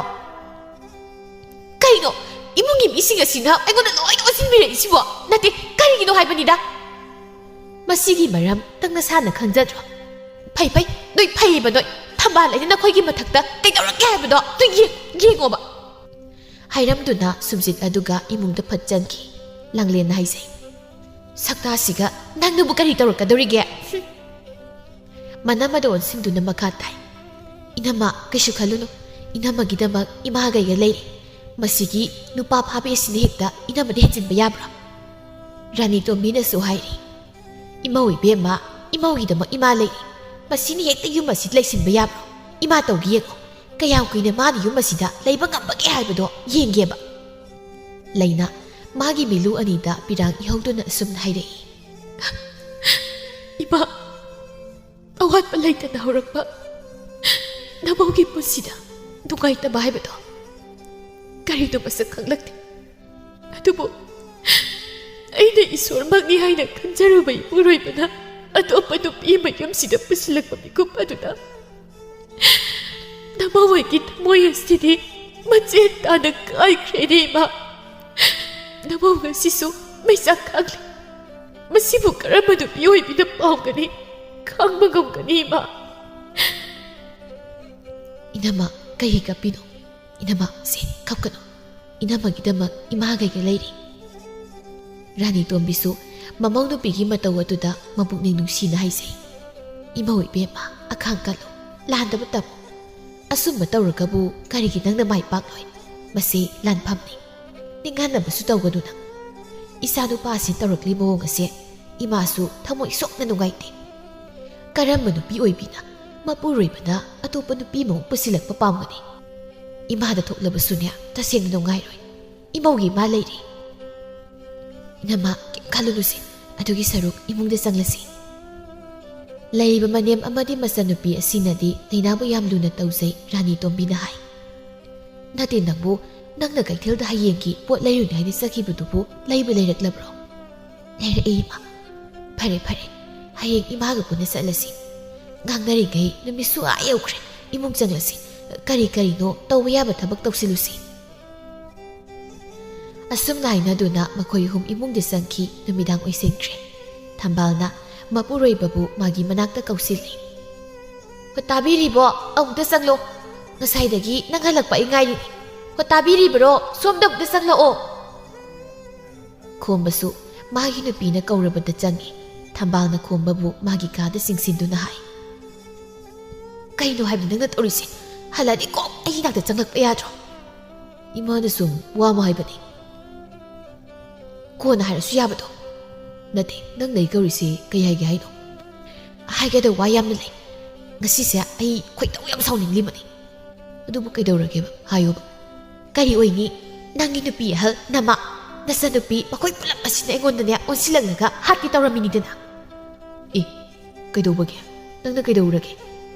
ꯀꯩꯅꯣ ꯏꯃꯨꯡꯒꯤ ꯃꯤꯁꯤꯡ ꯑꯁꯤꯅ ꯑꯩꯉꯣꯟꯗ ꯂꯣꯏꯅ ꯑꯣꯟꯁꯤꯟꯕꯤꯔꯛꯏꯁꯤꯕꯣ? ꯅꯠꯇꯦ, ꯀꯔꯤꯒꯤꯅꯣ ꯍꯥꯏꯕꯅꯤꯗ꯫ ꯃꯁꯤꯒꯤ ꯃꯔꯝ ꯅꯪ ꯅꯁꯥꯅ ꯈꯪꯖꯗ꯭ꯔꯣ? ꯐꯩ, ꯐꯩ, ꯅꯣꯏ ꯐꯩꯌꯦꯕ ꯅꯣꯏ꯫ ꯊꯝꯕꯥꯜ ꯑꯩꯅ ꯅꯈꯣꯏꯒꯤ ꯃꯊꯛꯇ ꯀꯩꯗꯧꯔꯛꯀꯦ ꯍꯥꯏꯕꯗꯣ ꯅꯣꯏ ꯌꯦꯡ-, ꯌꯦꯡꯉꯣꯕ꯫" ꯍꯥꯏꯔꯝꯗꯨꯅ ꯁꯨꯝꯖꯤꯠ ꯑꯗꯨꯒ ꯏꯃꯨꯡꯗ ꯐꯠ ꯆꯪꯈꯤ꯫ ꯂꯥꯡꯂꯦꯟꯅ ꯍꯥꯏꯖꯩ, "ꯁꯛꯇꯥꯁꯤꯒ ꯅꯪꯅꯕꯨ ꯀꯔꯤ ꯇꯧꯔꯛꯀꯗꯧꯔꯤꯒꯦ?" ꯍꯨꯝ꯫ ꯃꯅꯝ ꯑꯗꯨ ꯑꯣꯟꯁꯤꯟꯗꯨꯅ ꯃꯈꯥ ꯇꯥꯏ, "ꯏꯅꯝꯃ, ꯀꯩꯁꯨ ꯈꯜꯂꯨꯅꯨ꯫ ꯏꯅꯝꯃꯒꯤꯗꯃꯛ ꯏꯃꯥꯒ ꯑꯩꯒ ꯂꯩꯔꯤ꯫ ꯃꯁꯤꯒꯤ ꯅꯨꯄꯥ ꯐꯥꯕꯤ ꯑꯁꯤꯅ ꯍꯦꯛꯇ ꯏꯅꯝꯃꯗ ꯍꯦꯟꯖꯤꯟꯕ ꯌꯥꯕ꯭ꯔꯥ?" ꯔꯥꯅꯤ ꯇꯣꯝꯕꯤꯅꯁꯨ ꯍꯥꯏꯔꯤ, "ꯏꯃꯧ ꯏꯕꯦꯝꯃ, ꯏꯃꯧꯒꯤꯗꯃꯛ ꯏꯃꯥ ꯂꯩꯔꯤ꯫ ꯃꯁꯤꯅ ꯍꯦꯛꯇ ꯌꯨꯝ ꯑꯁꯤ ꯂꯩꯁꯤꯟꯕ ꯌꯥꯕ꯭ꯔꯣ? ꯏꯃꯥ ꯇꯧꯒꯦ ꯌꯦꯡꯉꯣ꯫ ꯀꯌꯥꯝ ꯀꯨꯏꯅ ꯃꯥꯅ ꯌꯨꯝ ꯑꯁꯤꯗ ꯂꯩꯕ ꯉꯝꯕꯒꯦ ꯍꯥꯏꯕꯗꯣ ꯌꯦꯡꯒꯦꯕ꯫" ꯂꯩꯅ ꯃꯥꯒꯤ ꯃꯤꯠꯂꯨ ꯑꯅꯤꯗ ꯄꯤꯔꯥꯡ ꯏꯍꯧꯗꯨꯅ ꯑꯁꯨꯝꯅ ꯍꯥꯏꯔꯛꯏ, "ꯏꯃꯥ, ꯑꯋꯥꯠꯄ ꯂꯩꯇꯅ ꯍꯧꯔꯛꯄ ꯅꯃꯧꯒꯤ ꯄꯨꯟꯁꯤꯗ ꯅꯨꯡꯉꯥꯏꯇꯕ ꯍꯥꯏꯕꯗꯣ ꯀꯔꯤꯅꯣ ꯃꯁꯛ ꯈꯪꯂꯛꯇꯦ꯫ ꯑꯗꯨꯕꯨ ꯑꯩꯅ ꯏꯁꯣꯔꯃꯛꯅꯤ ꯍꯥꯏꯅ ꯈꯟꯖꯔꯨꯕ ꯏꯄꯨꯔꯣꯏꯕꯅ ꯑꯇꯣꯞꯄ ꯅꯨꯄꯤ ꯑꯃ ꯌꯨꯝꯁꯤꯗ ꯄꯨꯁꯤꯜꯂꯛꯄ ꯃꯤꯀꯨꯞ ꯑꯗꯨꯗ ꯅꯃꯧ ꯑꯩꯒꯤ ꯊꯃꯣꯏ ꯑꯁꯤꯗꯤ ꯃꯆꯦꯠ ꯇꯥꯅ ꯀꯥꯏꯈ꯭ꯔꯦꯅꯦ ꯏꯃꯥ꯫ ꯅꯃꯧ ꯉꯁꯤꯁꯨ ꯃꯩꯆꯥꯛ ꯈꯥꯡꯂꯤ꯫ ꯃꯁꯤꯕꯨ ꯀꯔꯝꯕ ꯅꯨꯄꯤ ꯑꯣꯏꯕꯤꯅ ꯄꯥꯝꯒꯅꯤ? ꯈꯥꯡꯕ ꯉꯝꯒꯅꯤ, ꯏꯃꯥ? ꯏꯅꯝꯃ, ꯀꯩꯒꯤ ꯀꯞꯄꯤꯅꯣ? ꯏꯅꯝꯃ, ꯁꯦ, ꯀꯞꯀꯅꯨ꯫ ꯏꯅꯝꯃꯒꯤꯗꯃꯛ ꯏꯃꯥ ꯀꯩꯒ ꯂꯩꯔꯤ꯫ ꯔꯥꯅꯤ ꯇꯣꯝꯕꯤꯁꯨ ꯃꯃꯧ ꯅꯨꯄꯤꯒꯤ ꯃꯇꯧ ꯑꯗꯨꯗ ꯃꯄꯨꯛꯅꯤꯡ ꯅꯨꯡꯁꯤꯅ ꯍꯥꯏꯖꯩ, "ꯏꯃꯧ ꯏꯕꯦꯝꯃ, ꯑꯈꯥꯡ ꯀꯜꯂꯨ, ꯂꯥꯟꯗꯕ ꯇꯝꯃꯨ꯫ ꯑꯁꯨꯝꯕ ꯇꯧꯔꯒꯕꯨ ꯀꯔꯤꯒꯤ ꯅꯪꯅ ꯃꯥꯏ ꯄꯥꯛꯂꯣꯏ? ꯃꯁꯤ ꯂꯥꯟꯐꯝꯅꯤ꯫ ꯅꯤꯡꯍꯟꯅꯕꯁꯨ ꯇꯧꯒꯅꯨ ꯅꯪ꯫ ꯏꯆꯥ ꯅꯨꯄꯥꯁꯤ ꯇꯧꯔꯛꯂꯤ ꯃꯑꯣꯡ ꯑꯁꯦ ꯏꯃꯥꯁꯨ ꯊꯃꯣꯏ ꯁꯣꯛꯅ ꯅꯨꯡꯉꯥꯏꯇꯦ꯫ ꯀꯔꯝꯕ ꯅꯨꯄꯤ ꯑꯣꯏꯕꯤꯅ ꯃꯄꯨꯔꯣꯏꯕꯅ ꯑꯇꯣꯞꯄ ꯅꯨꯄꯤ ꯑꯃꯃꯨꯛ ꯄꯨꯁꯤꯜꯂꯛꯄ ꯄꯥꯝꯒꯅꯤ? ꯏꯃꯥꯗ ꯊꯣꯛꯂꯕꯁꯨꯅꯦ, ꯇꯁꯦꯡꯅ ꯅꯨꯡꯉꯥꯏꯔꯣꯏ꯫ ꯏꯃꯧꯒꯤ ꯏꯃꯥ ꯂꯩꯔꯤ꯫" "ꯏꯅꯝꯃ, ꯀꯩꯝ ꯈꯜꯂꯨꯅꯨꯁꯦ꯫ ꯑꯗꯨꯒꯤ ꯁꯔꯨꯛ ꯏꯃꯨꯡꯗ ꯆꯪꯂꯁꯤ꯫" ꯂꯩꯔꯤꯕ ꯃꯅꯦꯝ ꯑꯃꯗꯤ ꯃꯆꯟꯅꯨꯄꯤ ꯑꯁꯤꯅꯗꯤ ꯂꯩꯅꯥꯕꯨ ꯌꯥꯝ ꯂꯨꯅ ꯇꯧꯖꯩ, ꯔꯥꯅꯤ ꯇꯣꯝꯕꯤꯅ ꯍꯥꯏ꯫ "ꯅꯠꯇꯦ ꯅꯪꯕꯨ, ꯅꯪꯅ ꯀꯩꯊꯦꯜꯗ ꯍꯌꯦꯡꯒꯤ ꯄꯣꯠ ꯂꯩꯔꯨꯅꯤ ꯍꯥꯏꯅ ꯆꯠꯈꯤꯕꯗꯨꯕꯨ ꯂꯩꯕ ꯂꯩꯔꯛꯂꯕ꯭ꯔꯣ?" "ꯂꯩꯔꯛꯑꯦ, ꯏꯃꯥ꯫" "ꯐꯔꯦ, ꯐꯔꯦ꯫ ꯍꯌꯦꯡ ꯏꯃꯥꯒ ꯄꯨꯟꯅ ꯆꯠꯂꯁꯤ꯫ ꯉꯥꯡꯅꯔꯤꯉꯩ ꯅꯨꯃꯤꯠꯁꯨ ꯑꯥ ꯌꯧꯈ꯭ꯔꯦ꯫ ꯏꯃꯨꯡ ꯆꯪꯂꯁꯤ꯫ ꯀꯔꯤ ꯀꯔꯤꯅꯣ ꯇꯧꯕ ꯌꯥꯕ ꯊꯕꯛ ꯇꯧꯁꯤꯜꯂꯨꯁꯤ꯫" ꯑꯁꯨꯝꯅ ꯍꯥꯏꯅꯗꯨꯅ ꯃꯈꯣꯏ ꯑꯍꯨꯝ ꯏꯃꯨꯡꯗ ꯆꯪꯈꯤ꯫ ꯅꯨꯃꯤꯗꯥꯡ ꯑꯣꯏꯁꯤꯟꯈ꯭ꯔꯦ꯫ ꯊꯝꯕꯥꯜꯅ ꯃꯄꯨꯔꯣꯏꯕꯕꯨ ꯃꯥꯒꯤ ꯃꯅꯥꯛꯇ ꯀꯧꯁꯤꯜꯂꯤ꯫ "ꯍꯣ, ꯇꯥꯕꯤꯔꯤꯕꯣ? ꯑꯃꯨꯛꯇ ꯆꯪꯂꯣ꯫ ꯉꯁꯥꯏꯗꯒꯤ ꯅꯪ ꯍꯜꯂꯛꯄ ꯑꯩ ꯉꯥꯏꯔꯤꯅꯤ꯫ ꯍꯣ, ꯇꯥꯕꯤꯔꯤꯕ꯭ꯔꯣ? ꯁꯣꯝꯗ ꯑꯃꯨꯛꯇ ꯆꯪꯂꯛꯑꯣ꯫" ꯈꯣꯝꯕꯁꯨ ꯃꯥꯒꯤ ꯅꯨꯄꯤꯅ ꯀꯧꯔꯕꯗ ꯆꯪꯉꯤ꯫ ꯊꯝꯕꯥꯜꯅ ꯈꯣꯝꯕꯕꯨ ꯃꯥꯒꯤ ꯀꯥꯗ ꯆꯤꯡꯁꯤꯟꯗꯨꯅ ꯍꯥꯏ, "ꯀꯩꯅꯣ ꯍꯥꯏꯕꯅꯤ ꯅꯪꯅ ꯇꯧꯔꯤꯁꯦ? ꯍꯜꯂꯛꯑꯗꯤ ꯀꯣꯛ ꯑꯩꯒꯤ ꯅꯥꯛꯇ ꯆꯪꯂꯛꯄ ꯌꯥꯗ꯭ꯔꯣ?" "ꯏꯃꯥꯅ ꯁꯨꯝ ꯋꯥ ꯑꯃ ꯍꯥꯏꯕꯅꯤ꯫" "ꯀꯣꯟꯅ ꯍꯥꯏꯔꯁꯨ ꯌꯥꯕꯗꯣ꯫" "ꯅꯠꯇꯦ, ꯅꯪꯅ ꯑꯩ ꯀꯧꯔꯤꯁꯤ ꯀꯩ ꯍꯥꯏꯒꯦ ꯍꯥꯏꯅꯣ?" "ꯍꯥꯏꯒꯗꯕ ꯋꯥ ꯌꯥꯝꯅ ꯂꯩ꯫ ꯉꯁꯤꯁꯦ ꯑꯩ ꯈꯣꯏꯗꯧ ꯌꯥꯝ ꯁꯥꯎꯅꯤꯡꯂꯤꯕꯅꯤ꯫" "ꯑꯗꯨꯕꯨ ꯀꯩꯗꯧꯔꯒꯦꯕ? ꯍꯥꯏꯌꯣꯕ꯫" "ꯀꯔꯤ ꯑꯣꯏꯅꯤ? ꯅꯪꯒꯤ ꯅꯨꯄꯤ ꯑꯍꯜ, ꯅꯃꯥ, ꯅꯆꯟꯅꯨꯄꯤ, ꯃꯈꯣꯏ ꯄꯨꯂꯞ ꯑꯁꯤꯅ ꯑꯩꯉꯣꯟꯗꯅꯦ ꯑꯣꯟꯁꯤꯜꯂꯛꯂꯒ ꯍꯥꯠꯀꯦ ꯇꯧꯔꯝꯃꯤꯅꯤꯗꯅ꯫" "ꯑꯦ, ꯀꯩꯗꯧꯕꯒꯦ? ꯅꯪꯅ ꯀꯩꯗꯧꯔꯒꯦ?"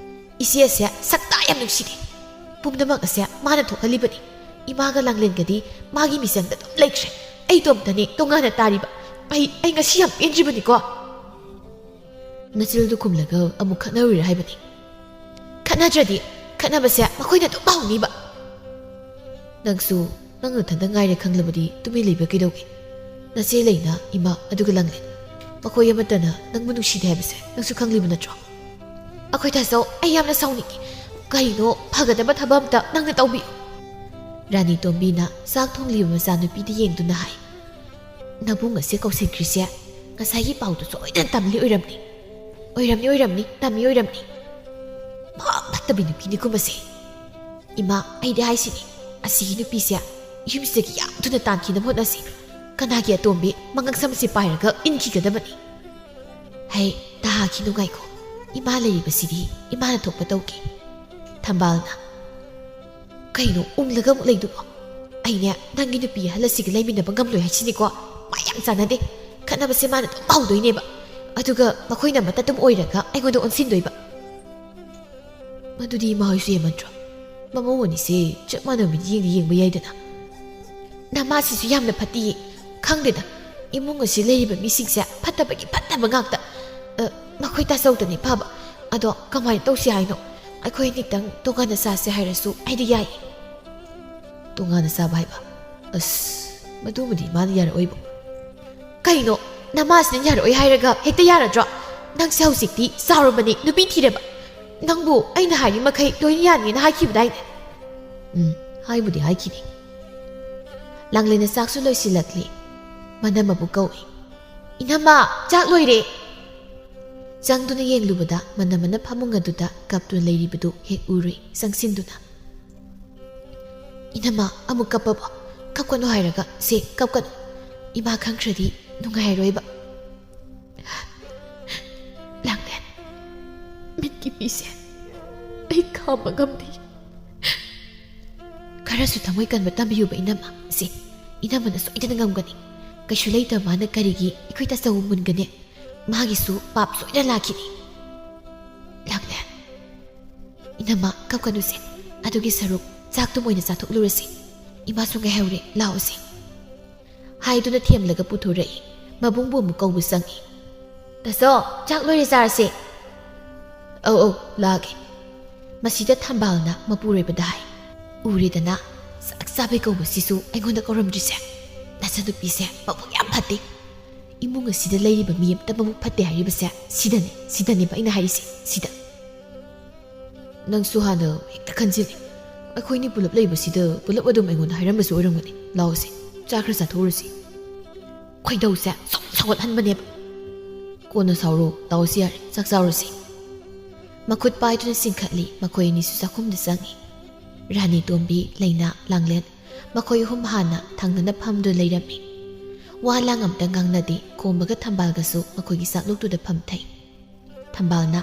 "ꯏꯆꯦ ꯑꯁꯦ ꯁꯛꯇꯥ ꯌꯥꯝ ꯅꯨꯡꯁꯤꯗꯦ꯫ ꯄꯨꯝꯅꯃꯛ ꯑꯁꯦ ꯃꯥꯅ ꯊꯣꯛꯍꯜꯂꯤꯕꯅꯤ꯫ ꯏꯃꯥꯒ ꯂꯥꯡꯂꯦꯟꯒꯗꯤ ꯃꯥꯒꯤ ꯃꯤꯆꯪꯗ ꯑꯗꯨꯝ ꯂꯩꯈ꯭ꯔꯦ꯫ ꯑꯩ ꯏꯇꯣꯝꯇꯅꯤ ꯇꯣꯉꯥꯟꯅ ꯇꯥꯔꯤꯕ꯫ ꯑꯩ, ꯑꯩ ꯉꯁꯤ ꯌꯥꯝ ꯄꯦꯟꯗ꯭ꯔꯤꯕꯅꯤꯀꯣ꯫" "ꯅꯆꯤꯜꯗꯨ ꯈꯨꯝꯂꯒ ꯑꯃꯨꯛ ꯈꯠꯅꯔꯨꯏꯔꯥ ꯍꯥꯏꯕꯅꯤ?" "ꯈꯠꯅꯗ꯭ꯔꯗꯤ ꯈꯠꯅꯕꯁꯦ ꯃꯈꯣꯏꯅ ꯑꯗꯨꯝ ꯍꯧꯅꯤꯕ꯫" "ꯅꯪꯁꯨ ꯅꯪ ꯅꯊꯟꯗ ꯉꯥꯏꯔꯦ ꯈꯪꯂꯕꯗꯤ ꯇꯨꯃꯤꯟ ꯂꯩꯕ ꯀꯩꯗꯧꯒꯦ? ꯅꯆꯦ ꯂꯩꯅ, ꯏꯃꯥ, ꯑꯗꯨꯒ ꯂꯥꯡꯂꯦꯟ꯫" ꯃꯈꯣꯏ ꯑꯃꯠꯇꯅ ꯅꯪꯕꯨ ꯅꯨꯡꯁꯤꯗꯦ ꯍꯥꯏꯕꯁꯦ ꯅꯪꯁꯨ ꯈꯪꯂꯤꯕ ꯅꯠꯇ꯭ꯔꯣ? ꯑꯩꯈꯣꯏ ꯇꯥꯆꯧ, ꯑꯩ ꯌꯥꯝꯅ ꯁꯥꯎꯅꯤꯡꯉꯤ꯫ ꯀꯔꯤꯅꯣ, ꯐꯒꯗꯕ ꯊꯕꯛ ꯑꯝꯇ ꯅꯪꯅ ꯇꯧꯕꯤꯌꯨ꯫ ꯔꯥꯅꯤ ꯇꯣꯝꯕꯤꯅ ꯆꯥꯛ ꯊꯣꯡꯂꯤꯕ ꯃꯆꯥꯅꯨꯄꯤꯗ ꯌꯦꯡꯗꯨꯅ ꯍꯥꯏ, "ꯅꯕꯨꯡ ꯑꯁꯦ ꯀꯧꯁꯤꯟꯈ꯭ꯔꯤꯁꯦ ꯉꯁꯥꯏꯒꯤ ꯄꯥꯎꯗꯨ ꯁꯣꯏꯗꯅ ꯇꯝꯂꯤ ꯑꯣꯏꯔꯝꯅꯤ꯫ ꯑꯣꯏꯔꯝꯅꯤ, ꯑꯣꯏꯔꯝꯅꯤ, ꯇꯝꯃꯤ ꯑꯣꯏꯔꯝꯅꯤ꯫ ꯃꯍꯥꯛ ꯐꯠꯇꯕꯤ ꯅꯨꯄꯤꯅꯤ ꯀꯨꯝꯕꯁꯦ꯫ ꯏꯃꯥ, ꯑꯩꯗꯤ ꯍꯥꯏꯁꯤꯅꯤ, ꯑꯁꯤꯒꯤ ꯅꯨꯄꯤꯁꯦ ꯌꯨꯝꯁꯤꯗꯒꯤ ꯌꯥꯝ ꯊꯨꯅ ꯇꯥꯟꯈꯤꯅꯕ ꯍꯣꯠꯅꯁꯤ꯫ ꯀꯅꯥꯒꯤ ꯑꯇꯣꯝꯕꯤ ꯃꯉꯛ ꯁꯝꯁꯦ ꯄꯥꯏꯔꯒ ꯏꯟꯈꯤꯒꯗꯕꯅꯤ?" "ꯍꯩ, ꯇꯍꯥꯈꯤꯅꯨ, ꯉꯥꯏꯈꯣ꯫ ꯏꯃꯥ ꯂꯩꯔꯤꯕꯁꯤꯗꯤ ꯏꯃꯥꯅ ꯊꯣꯛꯄ ꯇꯧꯒꯦ꯫" ꯊꯝꯕꯥꯜꯅ, "ꯀꯩꯅꯣ ꯎꯪꯂꯒ ꯑꯃꯨꯛ ꯂꯩꯗꯨꯕꯣ? ꯑꯩꯅꯦ ꯅꯪꯒꯤ ꯅꯨꯄꯤ ꯑꯍꯜ ꯑꯁꯤꯒ ꯂꯩꯃꯤꯟꯅꯕ ꯉꯝꯂꯣꯏ ꯍꯥꯏꯁꯤꯅꯤꯀꯣ꯫ ꯃꯥ ꯌꯥꯝ ꯆꯥꯟꯅꯗꯦ꯫ ꯈꯠꯅꯕꯁꯦ ꯃꯥꯅ ꯑꯗꯨꯝ ꯍꯧꯗꯣꯏꯅꯦꯕ꯫ ꯑꯗꯨꯒ ꯃꯈꯣꯏꯅ ꯑꯃꯠꯇ ꯑꯗꯨꯝ ꯑꯣꯏꯔꯒ ꯑꯩꯉꯣꯟꯗ ꯑꯣꯟꯁꯤꯟꯗꯣꯏꯕ꯫" "ꯃꯗꯨꯗꯤ ꯏꯃꯥ ꯍꯣꯏꯁꯨ ꯌꯥꯝꯃꯟꯗ꯭ꯔꯣ? ꯃꯃꯧ ꯑꯅꯤꯁꯦ ꯆꯞ ꯃꯥꯟꯅꯕ ꯃꯤꯠꯌꯦꯡꯗ ꯌꯦꯡꯕ ꯌꯥꯏꯗꯅ꯫" "ꯅꯃꯥꯁꯤꯁꯨ ꯌꯥꯝꯅ ꯐꯠꯇꯤꯌꯦ꯫ ꯈꯪꯗꯦꯗ, ꯏꯃꯨꯡ ꯑꯁꯤ ꯂꯩꯔꯤꯕ ꯃꯤꯁꯤꯡꯁꯦ ꯐꯠꯇꯕꯒꯤ ꯐꯠꯇꯕ ꯉꯥꯛꯇ꯫ ꯑ, ꯃꯈꯣꯏ ꯇꯥꯆꯧꯗꯅꯤ ꯐꯕ꯫ ꯑꯗꯣ ꯀꯃꯥꯏꯅ ꯇꯧꯁꯤ ꯍꯥꯏꯅꯣ? ꯑꯩꯈꯣꯏ ꯑꯅꯤꯇꯪ ꯇꯣꯉꯥꯟꯅ ꯆꯥꯁꯦ ꯍꯥꯏꯔꯁꯨ ꯑꯩꯗꯤ ꯌꯥꯏꯌꯦ꯫" "ꯇꯣꯉꯥꯟꯅ ꯆꯥꯕ ꯍꯥꯏꯕ? ꯑꯁ, ꯃꯗꯨꯃꯗꯤ ꯏꯃꯥꯅ ꯌꯥꯔꯛꯑꯣꯏꯕꯣ꯫" "ꯀꯩꯅꯣ, ꯅꯃꯥꯁꯤꯅ ꯌꯥꯔꯛꯑꯣꯏ ꯍꯥꯏꯔꯒ ꯍꯦꯛꯇ ꯌꯥꯔꯗ꯭ꯔꯣ? ꯅꯪꯁꯦ ꯍꯧꯖꯤꯛꯇꯤ ꯆꯥꯎꯔꯕꯅꯤ, ꯅꯨꯄꯤ ꯊꯤꯔꯕ꯫ ꯅꯪꯕꯨ ꯑꯩꯅ ꯍꯥꯏꯔꯤ ꯃꯈꯩ ꯂꯣꯏꯅ ꯌꯥꯅꯤꯅ ꯍꯥꯏꯈꯤꯕꯗꯥꯏꯅꯦ?" "ꯎꯝ, ꯍꯥꯏꯕꯨꯗꯤ ꯍꯥꯏꯈꯤꯅꯤ꯫" ꯂꯥꯡꯂꯦꯟꯅ ꯆꯥꯛꯁꯨ ꯂꯣꯏꯁꯤꯜꯂꯛꯂꯤ꯫ ꯃꯅꯝꯃꯕꯨ ꯀꯧꯏ꯫ "ꯏꯅꯝꯃ, ꯆꯥꯛ ꯂꯣꯏꯔꯦ!" ꯆꯪꯗꯨꯅ ꯌꯦꯡꯂꯨꯕꯗ ꯃꯅꯝꯃꯅ ꯐꯃꯨꯡ ꯑꯗꯨꯗ ꯀꯞꯇꯨꯅ ꯂꯩꯔꯤꯕꯗꯨ ꯍꯦꯛ ꯎꯔꯨꯏ꯫ ꯆꯪꯁꯤꯟꯗꯨꯅ, "ꯏꯅꯝꯃ, ꯑꯃꯨꯛ ꯀꯞꯄꯕꯣ? ꯀꯞꯀꯅꯨ ꯍꯥꯏꯔꯒ꯫ ꯁꯦ, ꯀꯞꯀꯅꯨ꯫ ꯏꯃꯥ ꯈꯪꯈ꯭ꯔꯗꯤ ꯅꯨꯡꯉꯥꯏꯔꯣꯏꯕ꯫" "ꯂꯥꯡꯂꯦꯟ, ꯃꯤꯠꯀꯤ ꯄꯤꯁꯦ ꯑꯩ ꯈꯥꯝꯕ ꯉꯝꯗꯦ꯫" "ꯈꯔꯁꯨ ꯊꯃꯣꯏ ꯀꯟꯕ ꯇꯝꯕꯤꯌꯨꯕ ꯏꯅꯝꯃ꯫" "ꯁꯦ, ꯏꯅꯝꯃꯅ ꯁꯣꯏꯗꯅ ꯉꯝꯒꯅꯤ꯫ ꯀꯩꯁꯨ ꯂꯩꯇꯕ ꯃꯥꯅ ꯀꯔꯤꯒꯤ ꯑꯩꯈꯣꯏ ꯇꯥꯆꯧꯕꯨ ꯃꯨꯟꯒꯅꯤ꯫ ꯃꯥꯒꯤꯁꯨ ꯄꯥꯞ ꯁꯣꯏꯗꯅ ꯂꯥꯛꯈꯤꯅꯤ꯫" "ꯂꯥꯡꯂꯦꯟ, ꯏꯅꯝꯃ, ꯀꯞꯀꯅꯨꯁꯦ꯫ ꯑꯗꯨꯒꯤ ꯁꯔꯨꯛ ꯆꯥꯛꯇꯨꯝ ꯑꯣꯏꯅ ꯆꯥꯊꯣꯛꯂꯨꯔꯁꯤ꯫ ꯏꯃꯥꯁꯨ ꯉꯥꯏꯍꯧꯔꯦ, ꯂꯥꯛꯑꯣꯁꯦ꯫" ꯍꯥꯏꯗꯨꯅ ꯊꯦꯝꯂꯒ ꯄꯨꯊꯣꯔꯛꯏ꯫ ꯃꯕꯨꯡꯕꯨ ꯑꯃꯨꯛ ꯀꯧꯕ ꯆꯪꯏ꯫ "ꯇꯥꯆꯧ, ꯆꯥꯛ ꯂꯣꯏꯔꯦ, ꯆꯥꯔꯁꯦ꯫" "ꯑꯧ, ꯑꯧ, ꯂꯥꯛꯑꯒꯦ꯫" ꯃꯁꯤꯗ ꯊꯝꯕꯥꯜꯅ ꯃꯄꯨꯔꯣꯏꯕꯗ ꯍꯥꯏ, "ꯎꯔꯦꯗꯅ, ꯆꯥꯛ ꯆꯥꯕꯩ ꯀꯧꯕꯁꯤꯁꯨ ꯑꯩꯉꯣꯟꯗ ꯀꯧꯔꯝꯗ꯭ꯔꯤꯁꯦ꯫ ꯅꯆꯟꯅꯨꯄꯤꯁꯦ ꯃꯕꯨꯛ ꯌꯥꯝ ꯐꯠꯇꯦ꯫ ꯏꯃꯨꯡ ꯑꯁꯤꯗ ꯂꯩꯔꯤꯕ ꯃꯤ ꯑꯃꯇ ꯃꯕꯨꯛ ꯐꯠꯇꯦ ꯍꯥꯏꯔꯤꯕꯁꯦ ꯁꯤꯗꯅꯦ, ꯁꯤꯗꯅꯦꯕ ꯑꯩꯅ ꯍꯥꯏꯔꯤꯁꯦ, ꯁꯤꯗ꯫ ꯅꯪꯁꯨ ꯍꯥꯟꯅ ꯍꯦꯛꯇ ꯈꯟꯖꯤꯜꯂꯤ꯫ ꯑꯩꯈꯣꯏꯅꯤ ꯄꯨꯂꯞ ꯂꯩꯕꯁꯤꯗ ꯄꯨꯂꯞ ꯑꯗꯨꯝ ꯑꯩꯉꯣꯟꯗ ꯍꯥꯏꯔꯝꯕꯁꯨ ꯑꯣꯏꯔꯝꯒꯅꯤ꯫ ꯂꯥꯛꯑꯣꯁꯦ, ꯆꯥ ꯈꯔ ꯆꯥꯊꯣꯛꯎꯔꯁꯤ꯫ ꯈꯣꯏꯗꯧꯁꯦ ꯁꯨꯝ ꯁꯧꯒꯠꯍꯟꯕꯅꯦꯕ꯫ ꯀꯣꯟꯅ ꯁꯥꯎꯔꯣ, ꯂꯥꯛꯑꯣꯁꯤ ꯌꯥꯔꯦ, ꯆꯥꯛ ꯆꯥꯎꯔꯁꯤ꯫ ꯃꯈꯨꯠ ꯄꯥꯏꯗꯨꯅ ꯆꯤꯡꯈꯠꯂꯤ꯫ ꯃꯈꯣꯏ ꯑꯅꯤꯁꯨ ꯆꯥꯛꯈꯨꯝꯗ ꯆꯪꯉꯤ꯫ ꯔꯥꯅꯤ ꯇꯣꯝꯕꯤ, ꯂꯩꯅꯥ, ꯂꯥꯡꯂꯦꯟ, ꯃꯈꯣꯏ ꯑꯍꯨꯝ ꯍꯥꯟꯅ ꯊꯪꯅꯅ ꯐꯝꯗꯨꯅ ꯂꯩꯔꯝꯃꯤ꯫ ꯋꯥ ꯂꯥꯡ ꯑꯝꯇ ꯉꯥꯡꯅꯗꯦ꯫ ꯈꯣꯝꯕꯒ ꯊꯝꯕꯥꯜꯒꯁꯨ ꯃꯈꯣꯏꯒꯤ ꯆꯥꯛꯂꯨꯛꯇꯨꯗ ꯐꯝꯊꯩ꯫ ꯊꯝꯕꯥꯜꯅ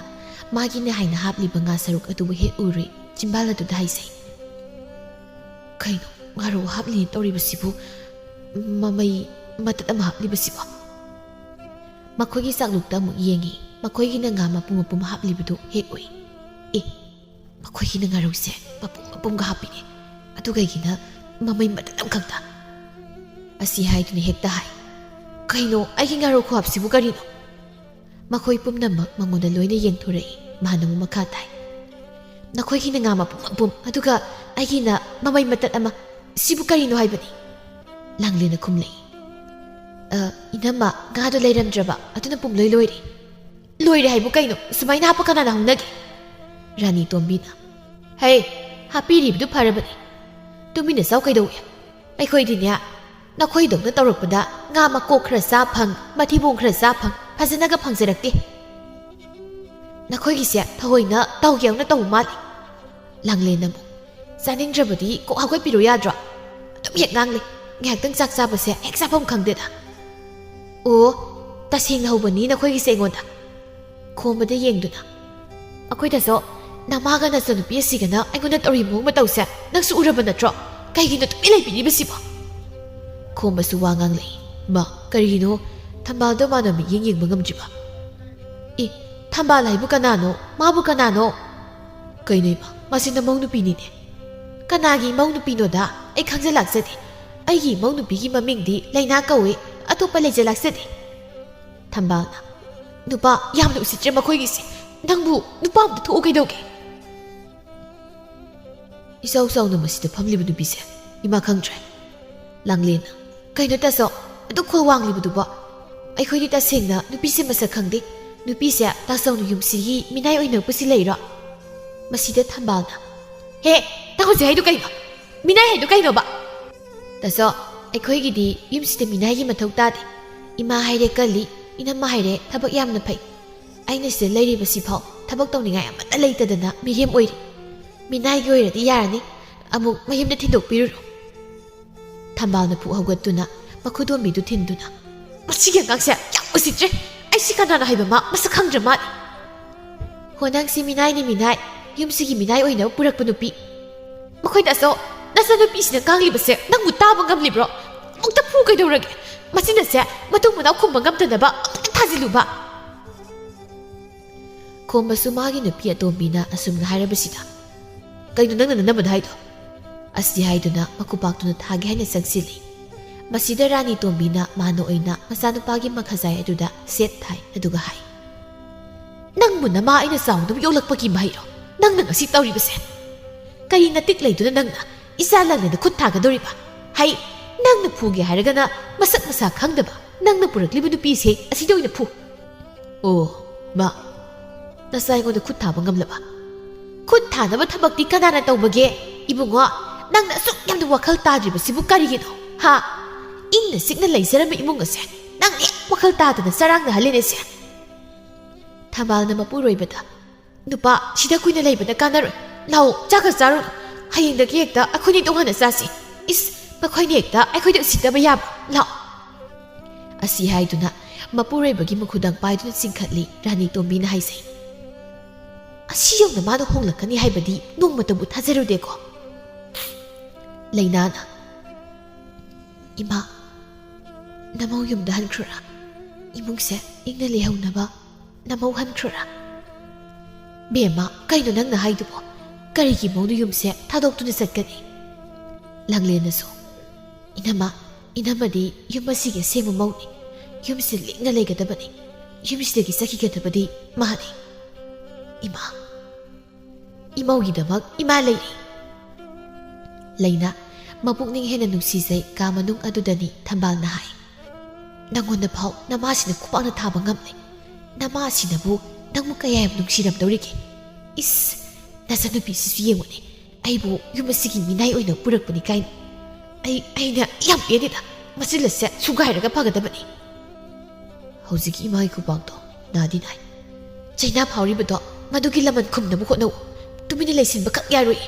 ꯃꯥꯒꯤꯅꯦ ꯍꯥꯏꯅ ꯍꯥꯞꯂꯤꯕ ꯉꯥ ꯁꯔꯨꯛ ꯑꯗꯨꯕꯨ ꯍꯦꯛ ꯎꯔꯨꯏ, ꯆꯤꯝꯕꯥꯜ ꯑꯗꯨꯗ ꯍꯥꯏꯖꯩ, "ꯀꯩꯅꯣ ꯉꯥꯔꯧ ꯍꯥꯞꯂꯤꯅꯦ ꯇꯧꯔꯤꯕꯁꯤꯕꯨ? ꯃꯃꯩ ꯃꯇꯠ ꯑꯃ ꯍꯥꯞꯂꯤꯕꯁꯤꯕꯨ?" ꯃꯈꯣꯏꯒꯤ ꯆꯥꯛꯂꯨꯛꯇ ꯑꯃꯨꯛ ꯌꯦꯡꯉꯤ꯫ ꯃꯈꯣꯏꯒꯤꯅ ꯉꯥ ꯃꯄꯨꯝ ꯃꯄꯨꯝ ꯍꯥꯞꯂꯤꯕꯗꯨ ꯍꯦꯛ ꯎꯏ꯫ "ꯑꯦ, ꯃꯈꯣꯏꯒꯤꯅ ꯉꯥꯔꯧꯁꯦ ꯃꯄꯨꯝ ꯃꯄꯨꯝꯒ ꯍꯥꯞꯄꯤꯅꯦ, ꯑꯗꯨꯒ ꯑꯩꯒꯤꯅ ꯃꯃꯩ ꯃꯇꯠ ꯑꯃꯈꯛꯇ?" ꯑꯁꯤ ꯍꯥꯏꯗꯨꯅ ꯍꯦꯛꯇ ꯍꯥꯏ, "ꯀꯩꯅꯣ, ꯑꯩꯒꯤ ꯉꯥꯔꯧ ꯈꯨꯍꯥꯞꯁꯤꯕꯨ ꯀꯔꯤꯅꯣ?" ꯃꯈꯣꯏ ꯄꯨꯝꯅꯃꯛ ꯃꯉꯣꯟꯗ ꯂꯣꯏꯅ ꯌꯦꯡꯊꯣꯔꯛꯏ꯫ ꯃꯍꯥꯛꯅ ꯑꯃꯨꯛ ꯃꯈꯥ ꯇꯥꯏ, "ꯅꯈꯣꯏꯒꯤꯅ ꯉꯥ ꯃꯄꯨꯝ ꯃꯄꯨꯝ, ꯑꯗꯨꯒ ꯑꯩꯒꯤꯅ ꯃꯃꯩ ꯃꯇꯠ ꯑꯃ꯫ ꯁꯤꯕꯨ ꯀꯔꯤꯅꯣ ꯍꯥꯏꯕꯅꯤ?" ꯂꯥꯡꯂꯦꯟꯅ ꯈꯨꯝꯂꯛꯏ, "ꯑ, ꯏꯅꯝꯃ, ꯉꯥꯗꯣ ꯂꯩꯔꯝꯗ꯭ꯔꯕ, ꯑꯗꯨꯅ ꯄꯨꯝꯂꯣꯏ ꯂꯣꯏꯔꯦ꯫" "ꯂꯣꯏꯔꯦ ꯍꯥꯏꯕꯨ ꯀꯩꯅꯣ? ꯁꯨꯃꯥꯏꯅ ꯍꯥꯞꯄ ꯀꯅꯥꯅ ꯍꯧꯅꯒꯦ?" ꯔꯥꯅꯤ ꯇꯣꯝꯕꯤꯅ, "ꯍꯩ, ꯍꯥꯞꯄꯤꯔꯤꯕꯗꯨ ꯐꯔꯕꯅꯤ꯫ ꯇꯨꯃꯤꯟꯅ ꯆꯥꯎ ꯀꯩꯗꯧꯏ? ꯑꯩꯈꯣꯏꯗꯤꯅꯦ, ꯅꯈꯣꯏꯗꯧꯅ ꯇꯧꯔꯛꯄꯗ ꯉꯥ ꯃꯀꯣꯛ ꯈꯔ ꯆꯥ ꯐꯪ, ꯃꯊꯤꯕꯣꯡ ꯈꯔ ꯆꯥ ꯐꯪ, ꯐꯖꯅꯒ ꯐꯪꯖꯔꯛꯇꯦ꯫ ꯅꯈꯣꯏꯒꯤꯁꯦ ꯊꯑꯣꯏꯅ ꯇꯧꯒꯦ ꯌꯥꯎꯅ ꯇꯧꯕ ꯃꯥꯜꯂꯤ꯫" ꯂꯥꯡꯂꯦꯟꯅ ꯑꯃꯨꯛ, "ꯆꯥꯅꯤꯡꯗ꯭ꯔꯕꯗꯤ ꯀꯣꯛ ꯍꯧꯒꯠꯄꯤꯔꯣ ꯌꯥꯗ꯭ꯔꯣ? ꯑꯗꯨꯝ ꯍꯦꯛ ꯉꯥꯡꯂꯦ꯫ ꯉꯥꯏꯍꯥꯛꯇꯪ ꯆꯥꯛ ꯆꯥꯕꯁꯦ ꯍꯦꯛ ꯆꯥꯐꯝ ꯈꯪꯗꯦꯗ꯫ ꯑꯣ, ꯇꯁꯦꯡꯅ ꯍꯧꯕꯅꯤ ꯅꯈꯣꯏꯒꯤꯁꯦ ꯑꯩꯉꯣꯟꯗ꯫" ꯈꯣꯝꯕꯗ ꯌꯦꯡꯗꯨꯅ, "ꯑꯩꯈꯣꯏꯗꯁꯨ ꯅꯃꯥꯒ ꯅꯆꯟꯅꯨꯄꯤ ꯑꯁꯤꯒꯅ ꯑꯩꯉꯣꯟꯗ ꯇꯧꯔꯤ ꯃꯑꯣꯡ ꯃꯇꯧꯁꯦ ꯅꯪꯁꯨ ꯎꯔꯕ ꯅꯠꯇ꯭ꯔꯣ? ꯀꯩꯒꯤꯅꯣ ꯇꯨꯃꯤꯟ ꯂꯩꯕꯤꯔꯤꯕꯁꯤꯕꯣ?" ꯈꯣꯝꯕꯁꯨ ꯋꯥ ꯉꯥꯡꯂꯛꯏ꯫ "ꯃꯥ, ꯀꯔꯤꯅꯣ? ꯊꯝꯕꯥꯜꯗꯣ ꯃꯥꯅ ꯃꯤꯠꯌꯦꯡ ꯌꯦꯡꯕ ꯉꯝꯗ꯭ꯔꯤꯕ?" "ꯑꯦ, ꯊꯝꯕꯥꯜ ꯍꯥꯏꯕꯨ ꯀꯅꯥꯅꯣ? ꯃꯥꯕꯨ ꯀꯅꯥꯅꯣ?" "ꯀꯩꯅꯣ ꯏꯃꯥ, ꯃꯥꯁꯤ ꯅꯃꯧ ꯅꯨꯄꯤꯅꯤꯅꯦ꯫" "ꯀꯅꯥꯒꯤ ꯏꯃꯧ ꯅꯨꯄꯤꯅꯣꯗ? ꯑꯩ ꯈꯪꯖ ꯂꯥꯛꯆꯗꯦ꯫ ꯑꯩꯒꯤ ꯏꯃꯧ ꯅꯨꯄꯤꯒꯤ ꯃꯃꯤꯡꯗꯤ ꯂꯩꯅꯥ ꯀꯧꯏ, ꯑꯇꯣꯞꯄ ꯂꯩꯖ ꯂꯥꯛꯆꯗꯦ꯫" ꯊꯝꯕꯥꯜꯅ, "ꯅꯨꯄꯥ ꯌꯥꯝꯅ ꯎꯁꯤꯠꯇ꯭ꯔꯦ ꯃꯈꯣꯏꯒꯤꯁꯦ꯫ ꯅꯪꯕꯨ ꯅꯨꯄꯥ ꯑꯝꯇ ꯊꯣꯛꯎ ꯀꯩꯗꯧꯒꯦ?" ꯏꯆꯥꯎ ꯆꯥꯎꯅ ꯃꯁꯤꯗ ꯐꯝꯂꯤꯕ ꯅꯨꯄꯤꯁꯦ ꯏꯃꯥ ꯈꯪꯗ꯭ꯔꯦ꯫ ꯂꯥꯡꯂꯦꯟꯅ, "ꯀꯩꯅꯣ ꯇꯥꯆꯧ, ꯑꯗꯨꯛ ꯈꯨꯜ ꯋꯥꯡꯂꯤꯕꯗꯨꯕꯣ? ꯑꯩꯈꯣꯏꯗꯤ ꯇꯁꯦꯡꯅ ꯅꯨꯄꯤꯁꯦ ꯃꯁꯛ ꯈꯪꯗꯦ꯫ ꯅꯨꯄꯤꯁꯦ ꯇꯥꯆꯧꯅ ꯌꯨꯝꯁꯤꯒꯤ ꯃꯤꯅꯥꯏ ꯑꯣꯏꯅ ꯄꯨꯁꯤ ꯂꯩꯔꯣ? ꯃꯁꯤꯗ ꯊꯝꯕꯥꯜꯅ, "ꯍꯦ, ꯇꯥ ꯍꯧꯖꯤꯛ ꯍꯥꯏꯗꯣ ꯀꯩꯅꯣ? ꯃꯤꯅꯥꯏ ꯍꯥꯏꯗꯣ ꯀꯩꯅꯣꯕ?" "ꯇꯥꯆꯧ, ꯑꯩꯈꯣꯏꯒꯤꯗꯤ ꯌꯨꯝꯁꯤꯗ ꯃꯤꯅꯥꯏꯒꯤ ꯃꯊꯧ ꯇꯥꯗꯦ꯫ ꯏꯃꯥ ꯍꯥꯏꯔꯦ ꯀꯜꯂꯤ, ꯏꯅꯝꯃ ꯍꯥꯏꯔꯦ ꯊꯕꯛ ꯌꯥꯝꯅ ꯐꯩ꯫ ꯑꯩꯅ ꯁꯤꯗ ꯂꯩꯔꯤꯕꯁꯤꯐꯥꯎ ꯊꯕꯛ ꯇꯧꯅꯤꯡꯉꯥꯏ ꯑꯃꯠꯇ ꯂꯩꯇꯗꯅ ꯃꯤꯔꯦꯝ ꯑꯣꯏꯔꯤ꯫ ꯃꯤꯅꯥꯏꯒꯤ ꯑꯣꯏꯔꯗꯤ ꯌꯥꯔꯅꯤ, ꯑꯃꯨꯛ ꯃꯌꯨꯝꯗ ꯊꯤꯟꯗꯣꯛꯄꯤꯔꯨꯔꯣ꯫" ꯊꯝꯕꯥꯜꯅ ꯄꯨꯛ ꯍꯧꯒꯠꯇꯨꯅ ꯃꯈꯨꯗꯣꯝꯕꯤꯗꯨ ꯊꯤꯟꯗꯨꯅ, "ꯃꯁꯤꯒꯤ ꯑꯉꯥꯡꯁꯦ ꯌꯥꯝ ꯎꯁꯤꯠꯇ꯭ꯔꯦ꯫ ꯑꯩꯁꯤ ꯀꯅꯥꯅ ꯍꯥꯏꯕ ꯃꯥ ꯃꯁꯛ ꯈꯪꯗ꯭ꯔ ꯃꯥꯜꯂꯦ꯫ ꯍꯣ, ꯅꯪꯁꯤ ꯃꯤꯅꯥꯏꯅꯤ ꯃꯤꯅꯥꯏ, ꯌꯨꯝꯁꯤꯒꯤ ꯃꯤꯅꯥꯏ ꯑꯣꯏꯅꯕ ꯄꯨꯔꯛꯄ ꯅꯨꯄꯤ꯫ ꯃꯈꯣꯏꯅ ꯑꯁꯣ ꯅꯆꯥꯅꯨꯄꯤꯁꯤꯅ ꯉꯥꯡꯂꯤꯕꯁꯦ ꯅꯪꯕꯨ ꯇꯥꯕ ꯉꯝꯂꯤꯕ꯭ꯔꯣ? ꯑꯃꯨꯛꯇ ꯐꯨ ꯀꯩꯗꯧꯔꯒꯦ? ꯃꯁꯤꯅꯁꯦ ꯃꯇꯨꯡ ꯃꯅꯥꯎ ꯈꯨꯝꯕ ꯉꯝꯗꯅꯕ ꯑꯃꯨꯛꯇ ꯊꯥꯖꯤꯜꯂꯨꯕ꯫" ꯈꯣꯝꯕꯁꯨ ꯃꯥꯒꯤ ꯅꯨꯄꯤ ꯑꯇꯣꯝꯕꯤꯅ ꯑꯁꯨꯝꯅ ꯍꯥꯏꯔꯕꯁꯤꯗ, "ꯀꯩꯅꯣ ꯅꯪꯅ ꯅꯅꯝꯃꯗ ꯍꯥꯏꯗꯣ?" ꯑꯁꯤ ꯍꯥꯏꯗꯨꯅ ꯃꯈꯨꯄꯥꯛꯇꯨꯅ ꯊꯥꯒꯦ ꯍꯥꯏꯅ ꯆꯪꯁꯤꯜꯂꯤ꯫ ꯃꯁꯤꯗ ꯔꯥꯅꯤ ꯇꯣꯝꯕꯤꯅ ꯃꯥꯅ ꯑꯣꯏꯅ ꯃꯆꯥꯅꯨꯄꯥꯒꯤ ꯃꯈꯖꯥꯏ ꯑꯗꯨꯗ ꯁꯦꯠ ꯊꯥꯏ, ꯑꯗꯨꯒ ꯍꯥꯏ, "ꯅꯪꯕꯨ ꯅꯃꯥ ꯑꯩꯅ ꯆꯥꯎꯅꯕ ꯌꯣꯛꯂꯛꯄꯒꯤ ꯃꯍꯩꯔꯣ ꯅꯪꯅ ꯉꯁꯤ ꯇꯧꯔꯤꯕꯁꯦ? ꯀꯔꯤ ꯅꯇꯤꯛ ꯂꯩꯗꯨꯅ ꯅꯪꯅ ꯏꯆꯥ ꯂꯪꯂꯦꯅ ꯈꯨꯠ ꯊꯥꯒꯗꯧꯔꯤꯕ? ꯍꯩ, ꯅꯪꯅ ꯐꯨꯒꯦ ꯍꯥꯏꯔꯒꯅ ꯃꯁꯛ ꯃꯁꯥ ꯈꯪꯗꯕ ꯅꯪꯅ ꯄꯨꯔꯛꯂꯤꯕ ꯅꯨꯄꯤꯁꯦ ꯑꯁꯤꯗ ꯑꯣꯏꯅ ꯐꯨ꯫" "ꯑꯣ, ꯃꯥ, ꯅꯆꯥ ꯑꯩꯉꯣꯟꯗ ꯈꯨꯠ ꯊꯥꯕ ꯉꯝꯂꯕ? ꯈꯨꯠ ꯊꯥꯅꯕ ꯊꯕꯛꯇꯤ ꯀꯅꯥꯅ ꯇꯧꯕꯒꯦ? ꯏꯕꯨꯡꯉꯣ, ꯅꯪꯅ ꯑꯁꯨꯛ ꯌꯥꯝꯅ ꯋꯥꯈꯜ ꯇꯥꯗ꯭ꯔꯤꯕꯁꯤꯕꯨ ꯀꯔꯤꯒꯤꯅꯣ? ꯍꯥ? ꯏꯪꯅ ꯆꯤꯛꯅ ꯂꯩꯖꯔꯝꯕ ꯏꯃꯨꯡ ꯑꯁꯦ ꯅꯪꯅ ꯍꯦꯛ ꯋꯥꯈꯜ ꯇꯥꯗꯅ ꯆꯔꯥꯡꯅꯍꯜꯂꯦꯅꯦ ꯁꯦ꯫" ꯊꯝꯕꯥꯜꯅ ꯃꯄꯨꯔꯣꯏꯕꯗ, "ꯅꯨꯄꯥ, ꯁꯤꯗ ꯀꯨꯏꯅ ꯂꯩꯕꯅ ꯀꯥꯟꯅꯔꯣꯏ꯫ ꯂꯥꯛꯑꯣ, ꯆꯥꯛꯀ ꯆꯥꯔꯨꯅꯨ꯫ ꯍꯌꯦꯡꯗꯒꯤ ꯍꯦꯛꯇ ꯑꯩꯈꯣꯏꯅꯤ ꯇꯣꯉꯥꯟꯅ ꯆꯥꯁꯤ꯫ ꯏꯁ, ꯃꯈꯣꯏꯅ ꯍꯦꯛꯇ ꯑꯩꯈꯣꯏꯗ ꯎꯁꯤꯠꯇꯕ ꯌꯥꯕ꯫ ꯂꯥꯛꯑꯣ꯫" ꯑꯁꯤ ꯍꯥꯏꯗꯨꯅ ꯃꯄꯨꯔꯣꯏꯕꯒꯤ ꯃꯈꯨꯗꯥꯡ ꯄꯥꯏꯗꯨꯅ ꯆꯤꯡꯈꯠꯂꯤ꯫ ꯔꯥꯅꯤ ꯇꯣꯝꯕꯤꯅ ꯍꯥꯏꯖꯩ, "ꯑꯁꯤ ꯌꯧꯅ ꯃꯥꯅ ꯍꯣꯡꯂꯛꯀꯅꯤ ꯍꯥꯏꯕꯗꯤ ꯅꯣꯡꯃꯇꯕꯨ ꯊꯥꯖꯔꯨꯗꯦꯀꯣ꯫" ꯂꯩꯅꯥꯅ, "ꯏꯃꯥ, ꯅꯃꯧ ꯌꯨꯝꯗ ꯍꯟꯈ꯭ꯔꯣꯔꯥ? ꯏꯃꯨꯡꯁꯦ ꯏꯪꯅ ꯂꯩꯍꯧꯅꯕ ꯅꯃꯧ ꯍꯟꯈ꯭ꯔꯣꯔꯥ?" "ꯕꯦꯝꯃ, ꯀꯩꯅꯣ ꯅꯪꯅ ꯍꯥꯏꯗꯨꯕꯣ? ꯀꯔꯤꯒꯤ ꯃꯧꯅ ꯌꯨꯝꯁꯦ ꯊꯥꯗꯣꯛꯇꯨꯅ ꯆꯠꯀꯅꯤ?" ꯂꯥꯡꯂꯦꯟꯅꯁꯨ, "ꯏꯅꯝꯃ, ꯏꯅꯝꯃꯗꯤ ꯌꯨꯝ ꯑꯁꯤꯒꯤ ꯑꯁꯦꯡꯕ ꯃꯧꯅꯤ꯫ ꯌꯨꯝꯁꯤꯗ ꯂꯤꯛꯅ ꯂꯩꯒꯗꯕꯅꯤ꯫ ꯌꯨꯝꯁꯤꯗꯒꯤ ꯆꯠꯈꯤꯒꯗꯕꯗꯤ ꯃꯥꯅꯤ꯫" "ꯏꯃꯥ, ꯏꯃꯧꯒꯤꯗꯃꯛ ꯏꯃꯥ ꯂꯩꯔꯤ꯫" ꯂꯩꯅꯥ, ꯃꯄꯨꯛꯅꯤꯡ ꯍꯦꯟꯅ ꯅꯨꯡꯁꯤꯖꯩ꯫ ꯀꯥ ꯃꯅꯨꯡ ꯑꯗꯨꯗꯅꯤ ꯊꯝꯕꯥꯜꯅ ꯍꯥꯏ, ꯅꯪꯉꯣꯟꯗ ꯐꯥꯎ ꯅꯃꯥꯁꯤꯅ ꯈꯨꯄꯥꯛꯅ ꯊꯥꯕ ꯉꯝꯂꯦ꯫ ꯅꯃꯥꯁꯤꯅꯕꯨ ꯅꯪꯕꯨ ꯀꯌꯥ ꯌꯥꯝ ꯅꯨꯡꯁꯤꯔꯝꯗꯧꯔꯤꯒꯦ? ꯏꯁ, ꯅꯆꯥꯅꯨꯄꯤꯁꯤꯁꯨ ꯌꯦꯡꯉꯨꯅꯦ, ꯑꯩꯕꯨ ꯌꯨꯝ ꯑꯁꯤꯒꯤ ꯃꯤꯅꯥꯏ ꯑꯣꯏꯅ ꯄꯨꯔꯛꯄꯅꯤ ꯀꯥꯏꯅ꯫ ꯑꯩ, ꯑꯩꯅ ꯌꯥꯝ ꯄꯦꯟꯗꯦꯗ꯫ ꯃꯆꯤꯜ ꯑꯁꯦ ꯁꯨꯒꯥꯏꯔꯒ ꯐꯒꯗꯕꯅꯤ꯫ ꯍꯧꯖꯤꯛꯀꯤ ꯏꯃꯥꯒꯤ ꯈꯨꯄꯥꯛꯇꯣ ꯅꯥꯗꯤ ꯅꯥꯏ꯫ ꯆꯩꯅꯥ ꯐꯥꯎꯔꯤꯕꯗꯣ ꯃꯗꯨꯒꯤ ꯂꯃꯟ ꯈꯨꯝꯅꯕ ꯍꯣꯠꯅꯧ꯫ ꯇꯨꯃꯤꯟꯅ ꯂꯩꯁꯤꯟꯕ ꯈꯛ ꯌꯥꯔꯣꯏ꯫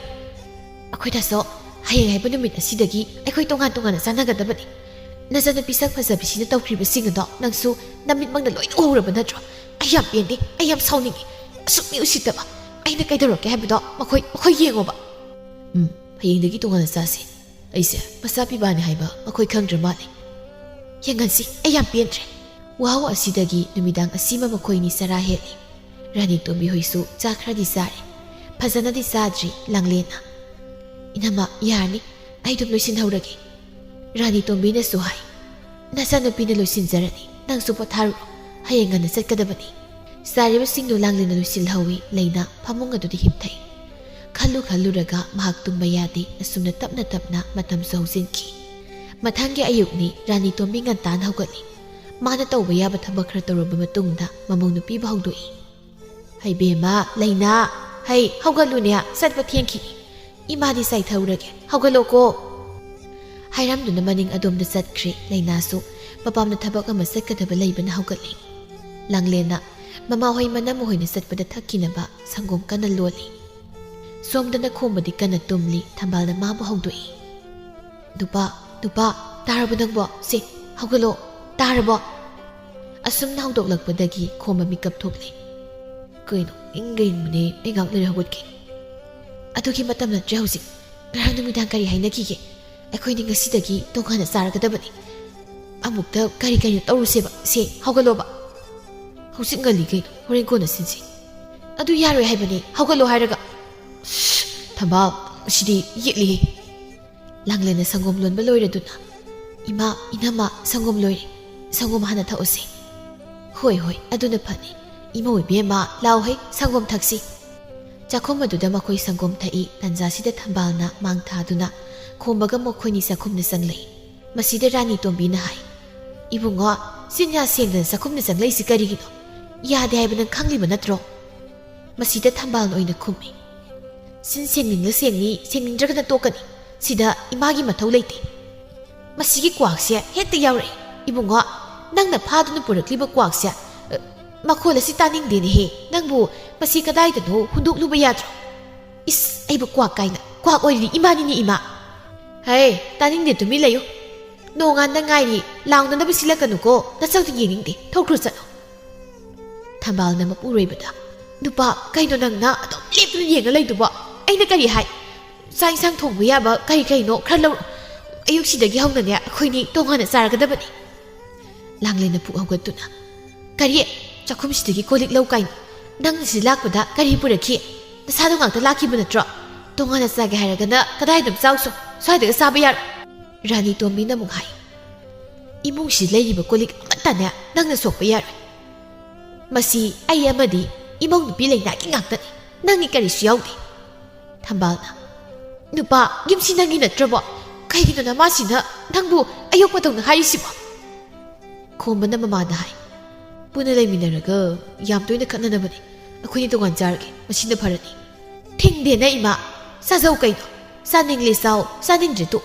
ꯑꯩꯈꯣꯏꯗꯁꯨ ꯍꯌꯦꯡ ꯍꯥꯏꯕ ꯅꯨꯃꯤꯠ ꯑꯁꯤꯗꯒꯤ ꯑꯩꯈꯣꯏ ꯇꯣꯉꯥꯟ ꯇꯣꯉꯥꯟꯅ ꯆꯥꯟꯅꯒꯗꯕꯅꯤ꯫ ꯅꯆꯥꯅꯨꯄꯤ ꯁꯛ ꯐꯖꯕꯤꯁꯤꯅ ꯇꯧꯈ꯭ꯔꯤꯕꯁꯤꯡ ꯑꯗꯣ ꯅꯪꯁꯨ ꯅꯃꯤꯠꯃꯛꯅ ꯂꯣꯏꯅ ꯎꯍꯧꯔꯕ ꯅꯠꯇ꯭ꯔꯣ? ꯑꯩ ꯌꯥꯝ ꯄꯦꯟꯗꯦ, ꯑꯩ ꯌꯥꯝ ꯁꯥꯎꯅꯤꯡꯉꯤ꯫ ꯑꯁꯨꯛ ꯃꯤ ꯎꯁꯤꯠꯇꯕ꯫ ꯑꯩꯅ ꯀꯩꯗꯧꯔꯛꯀꯦ ꯍꯥꯏꯕꯗꯣ ꯃꯈꯣꯏ, ꯃꯈꯣꯏ ꯌꯦꯡꯉꯣꯕ꯫ ꯎꯝ, ꯍꯌꯦꯡꯗꯒꯤ ꯇꯣꯉꯥꯟꯅ ꯆꯥꯁꯤ꯫ ꯑꯩꯁꯦ ꯃꯆꯥ ꯄꯤꯕꯥꯅꯤ ꯍꯥꯏꯕ ꯃꯈꯣꯏ ꯈꯪꯗ꯭ꯔ ꯃꯥꯜꯂꯦ꯫ ꯌꯦꯡꯍꯟꯁꯤ, ꯑꯩ ꯌꯥꯝ ꯄꯦꯟꯗ꯭ꯔꯦ꯫ ꯋꯥꯍꯧ ꯑꯁꯤꯗꯒꯤ ꯅꯨꯃꯤꯗꯥꯡ ꯑꯁꯤꯃ ꯃꯈꯣꯏꯅꯤ ꯆꯔꯥ ꯍꯦꯜꯂꯤ꯫ ꯔꯥꯅꯤ ꯇꯣꯝꯕꯤ ꯍꯣꯏꯁꯨ ꯆꯥꯛ ꯈꯔꯗꯤ ꯆꯥꯔꯦ꯫ ꯐꯖꯅꯗꯤ ꯆꯥꯗ꯭ꯔꯤ ꯂꯥꯡꯂꯦꯟꯅ꯫ "ꯏꯅꯝꯃ, ꯌꯥꯔꯅꯤ, ꯑꯩ ꯑꯗꯨꯝ ꯂꯣꯏꯁꯤꯟꯍꯧꯔꯒꯦ꯫" ꯔꯥꯅꯤ ꯇꯣꯝꯕꯤꯅꯁꯨ ꯍꯥꯏ꯫ "ꯅꯆꯥꯅꯨꯄꯤꯅ ꯂꯣꯏꯁꯤꯟꯖꯔꯅꯤ, ꯅꯪꯁꯨ ꯄꯣꯊꯥꯔꯨꯔꯣ, ꯍꯌꯦꯡ ꯉꯟꯅ ꯆꯠꯀꯗꯕꯅꯤ꯫" ꯆꯥꯔꯤꯕꯁꯤꯡꯗꯨ ꯂꯥꯡꯂꯦꯟꯅ ꯂꯣꯏꯁꯤꯜꯍꯧꯏ꯫ ꯂꯩꯅꯥ ꯐꯃꯨꯡ ꯑꯗꯨꯗ ꯍꯤꯞꯊꯩ꯫ ꯈꯜꯂꯨ ꯈꯜꯂꯨꯔꯒ ꯃꯍꯥꯛ ꯇꯨꯝꯕ ꯌꯥꯗꯦ꯫ ꯑꯁꯨꯝꯅ ꯇꯞꯅ ꯇꯞꯅ ꯃꯇꯝꯁꯨ ꯍꯧꯖꯤꯟꯈꯤ꯫ ꯃꯊꯪꯒꯤ ꯑꯌꯨꯛꯅꯤ꯫ ꯔꯥꯅꯤ ꯇꯣꯝꯕꯤ ꯉꯟꯇꯥꯅ ꯍꯧꯒꯠꯂꯤ꯫ ꯃꯥꯅ ꯇꯧꯕ ꯌꯥꯕ ꯊꯕꯛ ꯈꯔ ꯇꯧꯔꯕ ꯃꯇꯨꯡꯗ ꯃꯃꯧ ꯅꯨꯄꯤꯕꯨ ꯍꯧꯗꯣꯛꯏ꯫ "ꯍꯩꯕꯦꯝꯃ, ꯂꯩꯅꯥ, ꯍꯩ, ꯍꯧꯒꯠꯂꯨꯅꯦ, ꯆꯠꯄ ꯊꯦꯡꯈꯤꯅꯤ꯫ ꯏꯃꯥꯗꯤ ꯆꯥꯏꯊꯧꯔꯒꯦ, ꯍꯧꯒꯠꯂꯣꯀꯣ꯫" ꯍꯥꯏꯔꯝꯗꯨꯅ ꯃꯅꯤꯡ ꯑꯗꯣꯝꯗ ꯆꯠꯈ꯭ꯔꯦ꯫ ꯂꯩꯅꯥꯁꯨ ꯃꯄꯥꯝꯗ ꯊꯕꯛ ꯑꯃ ꯆꯠꯀꯗꯕ ꯂꯩꯕꯅ ꯍꯧꯒꯠꯂꯤ꯫ ꯂꯥꯡꯂꯦꯟꯅ ꯃꯃꯥꯍꯣꯏ ꯃꯅꯝꯃꯍꯣꯏꯅ ꯆꯠꯄꯗ ꯊꯛꯈꯤꯅꯕ ꯁꯪꯒꯣꯝ ꯀꯟꯅ ꯂꯣꯜꯂꯤ꯫ ꯁꯣꯝꯗꯅ ꯈꯣꯝꯕꯗꯤ ꯀꯟꯅ ꯇꯨꯝꯂꯤ꯫ ꯊꯝꯕꯥꯜꯅ ꯃꯥꯕꯨ ꯍꯧꯗꯣꯛꯏ꯫ "ꯅꯨꯄꯥ, ꯅꯨꯄꯥ, ꯇꯥꯔꯕꯣ ꯅꯪꯕꯣ? ꯁꯦ, ꯍꯧꯒꯠꯂꯣ, ꯇꯥꯔꯕꯣ?" ꯑꯁꯨꯝꯅ ꯍꯧꯗꯣꯛꯂꯛꯄꯗꯒꯤ ꯈꯣꯝꯕ ꯃꯤꯀꯞ ꯊꯣꯛꯂꯦ꯫ "ꯀꯩꯅꯣ, ꯏꯪꯒ ꯏꯪꯕꯅꯦ, ꯑꯩ ꯉꯥꯏꯍꯥꯛ ꯂꯩꯔ ꯍꯧꯒꯠꯀꯦ꯫" "ꯑꯗꯨꯒꯤ ꯃꯇꯝ ꯅꯠꯇ꯭ꯔꯦ ꯍꯧꯖꯤꯛ꯫ ꯉꯔꯥꯡ ꯅꯨꯃꯤꯗꯥꯡ ꯀꯔꯤ ꯍꯥꯏꯅꯈꯤꯒꯦ? ꯑꯩꯈꯣꯏꯅꯤ ꯉꯁꯤꯗꯒꯤ ꯇꯣꯉꯥꯟꯅ ꯆꯥꯔꯒꯗꯕꯅꯤ꯫ ꯑꯃꯨꯛꯇ ꯀꯔꯤ ꯀꯔꯤꯅꯣ ꯇꯧꯔꯨꯁꯦꯕ꯫ ꯁꯦ, ꯍꯧꯒꯠꯂꯣꯕ꯫" "ꯍꯧꯖꯤꯛ ꯉꯜꯂꯤ ꯀꯩꯅꯣ, ꯍꯣꯔꯦꯟ ꯀꯣꯟꯅ ꯁꯤꯟꯁꯤ꯫" "ꯑꯗꯨ ꯌꯥꯔꯣꯏ ꯍꯥꯏꯕꯅꯦ, ꯍꯧꯒꯠꯂꯣ ꯍꯥꯏꯔꯒ꯫" "ꯁꯁ, ꯊꯝꯕꯥꯜ, ꯁꯤꯗꯤ ꯌꯦꯠꯂꯤꯍꯦ꯫" ꯂꯥꯡꯂꯦꯟꯅ ꯁꯪꯒꯣꯝ ꯂꯣꯟꯕ ꯂꯣꯏꯔꯗꯨꯅ, "ꯏꯃꯥ, ꯏꯅꯝꯃ, ꯁꯪꯒꯣꯝ ꯂꯣꯏꯔꯦ꯫ ꯁꯪꯒꯣꯝ ꯍꯥꯟꯅ ꯊꯛꯎꯁꯦ꯫" "ꯍꯣꯏ, ꯍꯣꯏ, ꯑꯗꯨꯅ ꯐꯅꯤ꯫ ꯏꯃꯧ ꯏꯕꯦꯝꯃ, ꯂꯥꯎ ꯍꯩ, ꯁꯪꯒꯣꯝ ꯊꯛꯁꯤ꯫" ꯆꯥꯛꯈꯨꯝ ꯑꯗꯨꯗ ꯃꯈꯣꯏ ꯁꯪꯒꯣꯝ ꯊꯛꯏ꯫ ꯇꯟꯖꯥꯁꯤꯗ ꯊꯝꯕꯥꯜꯅ ꯃꯥꯡ ꯊꯥꯗꯨꯅ ꯈꯣꯝꯕꯒ ꯃꯈꯣꯏꯅꯤ ꯆꯥꯛꯈꯨꯝꯗ ꯆꯪꯂꯛꯏ꯫ ꯃꯁꯤꯗ ꯔꯥꯅꯤ ꯇꯣꯝꯕꯤꯅ ꯍꯥꯏ, ꯏꯕꯨꯡꯉꯣ, ꯆꯤꯟꯌꯥ ꯁꯦꯡꯗꯅ ꯆꯥꯛꯈꯨꯝꯗ ꯆꯪꯂꯛꯏꯁꯤ ꯀꯔꯤꯒꯤꯅꯣ? ꯌꯥꯗꯦ ꯍꯥꯏꯕ ꯅꯪ ꯈꯪꯂꯤꯕ ꯅꯠꯇ꯭ꯔꯣ? ꯃꯁꯤꯗ ꯊꯝꯕꯥꯜꯅ ꯑꯣꯏꯅ ꯈꯨꯝꯃꯤ꯫ ꯆꯤꯟ ꯁꯦꯡꯅꯤꯡꯂ ꯁꯦꯡꯅꯤ, ꯁꯦꯡꯅꯤꯡꯗ꯭ꯔꯒꯅ ꯇꯣꯛꯀꯅꯤ꯫ ꯁꯤꯗ ꯏꯃꯥꯒꯤ ꯃꯊꯧ ꯂꯩꯇꯦ꯫ ꯃꯁꯤꯒꯤ ꯀ꯭ꯋꯥꯛꯁꯦ ꯍꯦꯛꯇ ꯌꯥꯎꯔꯛꯏ꯫ ꯏꯕꯨꯡꯉꯣ, ꯅꯪꯅ ꯐꯥꯗꯨꯅ ꯄꯨꯔꯛꯂꯤꯕ ꯀ꯭ꯋꯥꯛꯁꯦ, ꯑ, ꯃꯈꯣꯜ ꯑꯁꯤ ꯇꯥꯅꯤꯡꯗꯦꯅꯦꯍꯦ꯫ ꯅꯪꯕꯨ ꯃꯁꯤ ꯀꯗꯥꯏꯗꯅꯣ ꯍꯨꯟꯗꯣꯛꯂꯨꯕ ꯌꯥꯗ꯭ꯔꯣ? ꯏꯁ, ꯑꯩꯕꯨ ꯀ꯭ꯋꯥꯛ ꯀꯥꯏꯅ꯫ ꯀ꯭ꯋꯥꯛ ꯑꯣꯏꯔꯤꯗꯤ ꯏꯃꯥꯅꯤꯅꯦ, ꯏꯃꯥ꯫ ꯍꯦ, ꯇꯥꯅꯤꯡꯗꯦ, ꯇꯨꯃꯤꯟ ꯂꯩꯌꯨ꯫ ꯅꯣꯡꯉꯥꯟꯗ ꯉꯥꯏꯔꯤ, ꯂꯥꯎꯅꯅꯕ ꯁꯤꯜꯂꯛꯀꯅꯨꯀꯣ꯫ ꯅꯁꯛꯇꯨ ꯌꯦꯡꯅꯤꯡꯗꯦ꯫ ꯊꯣꯛꯈ꯭ꯔꯣ ꯆꯠꯂꯣ꯫ ꯊꯝꯕꯥꯜꯅ ꯃꯄꯨꯔꯣꯏꯕꯗ, "ꯅꯨꯄꯥ, ꯀꯩꯅꯣ ꯅꯪꯅ ꯑꯗꯨꯝ ꯂꯦꯞꯇꯨꯅ ꯌꯦꯡꯉ ꯂꯩꯗꯨꯕꯣ? ꯑꯩꯅ ꯀꯔꯤ ꯍꯥꯏ? ꯆꯥꯛ ꯏꯟꯁꯥꯡ ꯊꯣꯡꯕ ꯌꯥꯕ ꯀꯔꯤ ꯀꯔꯤꯅꯣ ꯈꯔ ꯂꯧꯔꯛꯑꯣ꯫ ꯑꯌꯨꯛꯁꯤꯗꯒꯤ ꯍꯧꯅꯅꯦ ꯑꯩꯈꯣꯏꯅꯤ ꯇꯣꯉꯥꯟꯅ ꯆꯥꯔꯒꯗꯕꯅꯤ꯫" ꯂꯥꯡꯂꯦꯟꯅ ꯄꯨꯛ ꯍꯧꯒꯠꯇꯨꯅ, "ꯀꯔꯤ? ꯆꯥꯛꯈꯨꯝꯁꯤꯗꯒꯤ ꯀꯣꯜ ꯂꯤꯛ ꯂꯧ ꯀꯥꯏꯅ? ꯅꯪ ꯁꯤ ꯂꯥꯛꯄꯗ ꯀꯔꯤ ꯄꯨꯔꯛꯈꯤ? ꯅꯁꯥꯗꯣ ꯉꯥꯛꯇ ꯂꯥꯛꯈꯤꯕ ꯅꯠꯇ꯭ꯔꯣ? ꯇꯣꯉꯥꯟꯅ ꯆꯥꯒꯦ ꯍꯥꯏꯔꯒꯅ ꯀꯗꯥꯏꯗ ꯆꯥꯎꯁꯣ? ꯁ꯭ꯋꯥꯏꯗꯒ ꯆꯥꯕ ꯌꯥꯔꯣꯏ꯫" ꯔꯥꯅꯤ ꯇꯣꯝꯕꯤꯅ ꯑꯃꯨꯛ ꯍꯥꯏ, "ꯏꯃꯨꯡꯁꯤ ꯂꯩꯔꯤꯕ ꯀꯣꯜ ꯂꯤꯛ ꯑꯃꯠꯇꯅꯦ ꯅꯪꯅ ꯁꯣꯛꯄ ꯌꯥꯔꯣꯏ꯫ ꯃꯁꯤ ꯑꯩ ꯑꯃꯗꯤ ꯏꯃꯧ ꯅꯨꯄꯤ ꯂꯩꯅꯥꯒꯤ ꯉꯥꯛꯇꯅꯤ꯫ ꯅꯪꯒꯤ ꯀꯔꯤꯁꯨ ꯌꯥꯎꯗꯦ꯫" ꯊꯝꯕꯥꯜꯅ, "ꯅꯨꯄꯥ, ꯌꯨꯝꯁꯤ ꯅꯪꯒꯤ ꯅꯠꯇ꯭ꯔꯕꯣ? ꯀꯩꯒꯤꯅꯣ ꯅꯃꯥꯁꯤꯅ ꯅꯪꯕꯨ ꯑꯌꯣꯛꯄꯗꯧꯅ ꯍꯥꯏꯔꯤꯁꯤꯕꯣ?" ꯈꯣꯝꯕꯅ ꯃꯃꯥꯗ ꯍꯥꯏ, "ꯄꯨꯟꯅ ꯂꯩꯃꯤꯟꯅꯔꯒ ꯌꯥꯝ ꯇꯣꯏꯅ ꯈꯠꯅꯅꯕꯅꯤ꯫ ꯑꯩꯈꯣꯏꯅꯤ ꯇꯣꯉꯥꯟ ꯆꯥꯔꯒꯦ, ꯃꯁꯤꯅ ꯐꯔꯅꯤ꯫" "ꯊꯤꯡꯗꯦꯅ, ꯏꯃꯥ꯫ ꯆꯥꯖꯧ ꯀꯩꯅꯣ꯫ ꯆꯥꯅꯤꯡꯂꯦ ꯆꯥꯎ, ꯆꯥꯅꯤꯡꯗ꯭ꯔꯦ ꯇꯣꯛ꯫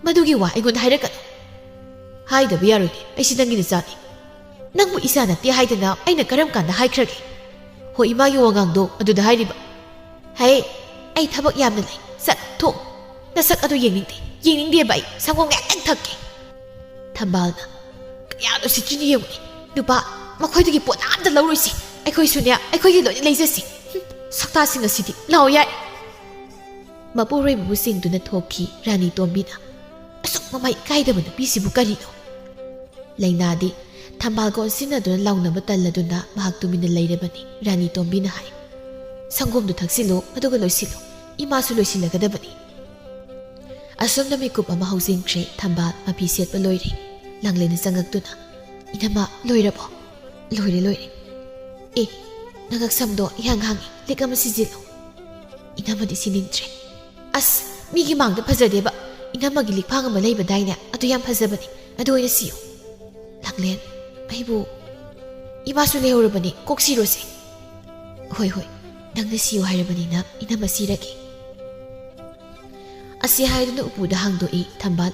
ꯃꯗꯨꯒꯤ ꯋꯥ ꯑꯩꯉꯣꯟꯗ ꯍꯥꯏꯔꯛꯀꯅꯨ꯫" "ꯍꯥꯏꯗꯕ ꯌꯥꯔꯣꯏꯅꯦ, ꯑꯩꯁꯤ ꯅꯪꯒꯤ ꯅꯆꯥꯅꯤ꯫" "ꯅꯪꯕꯨ ꯏꯆꯥ ꯅꯠꯇꯦ ꯍꯥꯏꯗꯅ ꯑꯩꯅ ꯀꯔꯝ ꯀꯥꯟꯗ ꯍꯥꯏꯈ꯭ꯔꯒꯦ?" "ꯍꯣꯏ, ꯏꯃꯥꯒꯤ ꯋꯥꯉꯥꯡꯗꯣ ꯑꯗꯨꯗ ꯍꯥꯏꯔꯤꯕ꯫" "ꯍꯦ, ꯑꯩ ꯊꯕꯛ ꯌꯥꯝꯅ ꯂꯩ, ꯆꯠ, ꯊꯣꯛ꯫ ꯅꯁꯛ ꯑꯗꯨ ꯌꯦꯡꯅꯤꯡꯗꯦ, ꯌꯦꯡꯅꯤꯡꯗꯦꯕ ꯑꯩ꯫ ꯁꯪꯒꯣꯝ ꯉꯥꯛꯇꯪ ꯊꯛꯀꯦ꯫" ꯊꯝꯕꯥꯜꯅ, "ꯀꯌꯥꯗ ꯎꯁꯤꯠꯇ꯭ꯔꯤꯅꯣ ꯌꯦꯡꯉꯨꯅꯦ꯫ ꯅꯨꯄꯥ, ꯃꯈꯣꯏꯗꯒꯤ ꯄꯣꯠ ꯑꯃꯇ ꯂꯧꯔꯣꯏꯁꯤ꯫ ꯑꯩꯈꯣꯏꯁꯨꯅꯦ, ꯑꯩꯈꯣꯏꯒꯤ ꯂꯣꯏꯅ ꯂꯩꯖꯁꯤ꯫ ꯍꯨꯝ, ꯁꯛꯇꯥꯁꯤꯡ ꯑꯁꯤꯗꯤ꯫ ꯂꯥꯛꯑꯣ ꯌꯥꯔꯦ꯫" ꯃꯄꯨꯔꯣꯏꯕꯕꯨ ꯆꯤꯡꯗꯨꯅ ꯊꯣꯛꯈꯤ ꯔꯥꯅꯤ ꯇꯣꯝꯕꯤꯅ꯫ "ꯑꯁꯨꯛ ꯃꯃꯥꯏ ꯏꯀꯥꯏꯗꯕ ꯅꯨꯄꯤꯁꯤꯕꯨ ꯀꯔꯤꯅꯣ?" ꯂꯩꯅꯥꯗꯤ ꯊꯝꯕꯥꯜꯒ ꯑꯣꯟꯁꯤꯟꯅꯗꯨꯅ ꯂꯥꯎꯅꯕ ꯇꯜꯂꯗꯨꯅ ꯃꯍꯥꯛ ꯇꯨꯃꯤꯟꯅ ꯂꯩꯔꯕꯅꯤ꯫ ꯔꯥꯅꯤ ꯇꯣꯝꯕꯤꯅ ꯍꯥꯏ, "ꯁꯪꯒꯣꯝꯗꯨ ꯊꯛꯆꯤꯜꯂꯨ, ꯑꯗꯨꯒ ꯂꯣꯏꯁꯤꯜꯂꯨ꯫ ꯏꯃꯥꯁꯨ ꯂꯣꯏꯁꯤꯜꯂꯒꯗꯕꯅꯤ꯫" ꯑꯁꯣꯝꯗ ꯃꯤꯀꯨꯞ ꯑꯃ ꯍꯧꯖꯤꯟꯈ꯭ꯔꯦ꯫ ꯊꯝꯕꯥꯜ ꯃꯐꯤ ꯁꯦꯠꯄ ꯂꯣꯏꯔꯦ꯫ ꯂꯥꯡꯂꯦꯟꯅ ꯆꯪꯉꯛꯇꯨꯅ, "ꯏꯅꯝꯃ, ꯂꯣꯏꯔꯕꯣ?" "ꯂꯣꯏꯔꯦ, ꯂꯣꯏꯔꯦ꯫ ꯑꯦ, ꯅꯉꯛ ꯁꯝꯗꯣ ꯏꯍꯥꯡ ꯍꯥꯡꯉꯤ, ꯂꯤꯛ ꯑꯃ ꯁꯤꯖꯤꯜꯂꯨ꯫" "ꯏꯅꯝꯃꯗꯤ ꯁꯤꯅꯤꯡꯗ꯭ꯔꯦ꯫" "ꯑꯁ, ꯃꯤꯒꯤ ꯃꯥꯡꯗ ꯐꯖꯗꯦꯕ꯫ ꯏꯅꯝꯃꯒꯤ ꯂꯤꯛꯐꯥꯡ ꯑꯃ ꯂꯩꯕꯗꯥꯏꯅꯦ? ꯑꯗꯨ ꯌꯥꯝ ꯐꯖꯕꯅꯤ꯫ ꯑꯗꯨ ꯑꯣꯏꯅ ꯁꯤꯌꯨ꯫" "ꯂꯥꯡꯂꯦꯟ, ꯑꯩꯕꯨ ꯏꯃꯥꯁꯨ ꯂꯩꯍꯧꯔꯕꯅꯤ, ꯀꯣꯛ ꯁꯤꯔꯣꯁꯦ꯫" "ꯍꯣꯏ, ꯍꯣꯏ, ꯅꯪꯅ ꯁꯤꯌꯨ ꯍꯥꯏꯔꯕꯅꯤꯅ ꯏꯅꯝꯃ ꯁꯤꯔꯒꯦ꯫" ꯑꯁꯤ ꯍꯥꯏꯗꯨꯅ ꯎꯄꯨꯗ ꯍꯥꯡꯗꯣꯛꯏ ꯊꯝꯕꯥꯜ꯫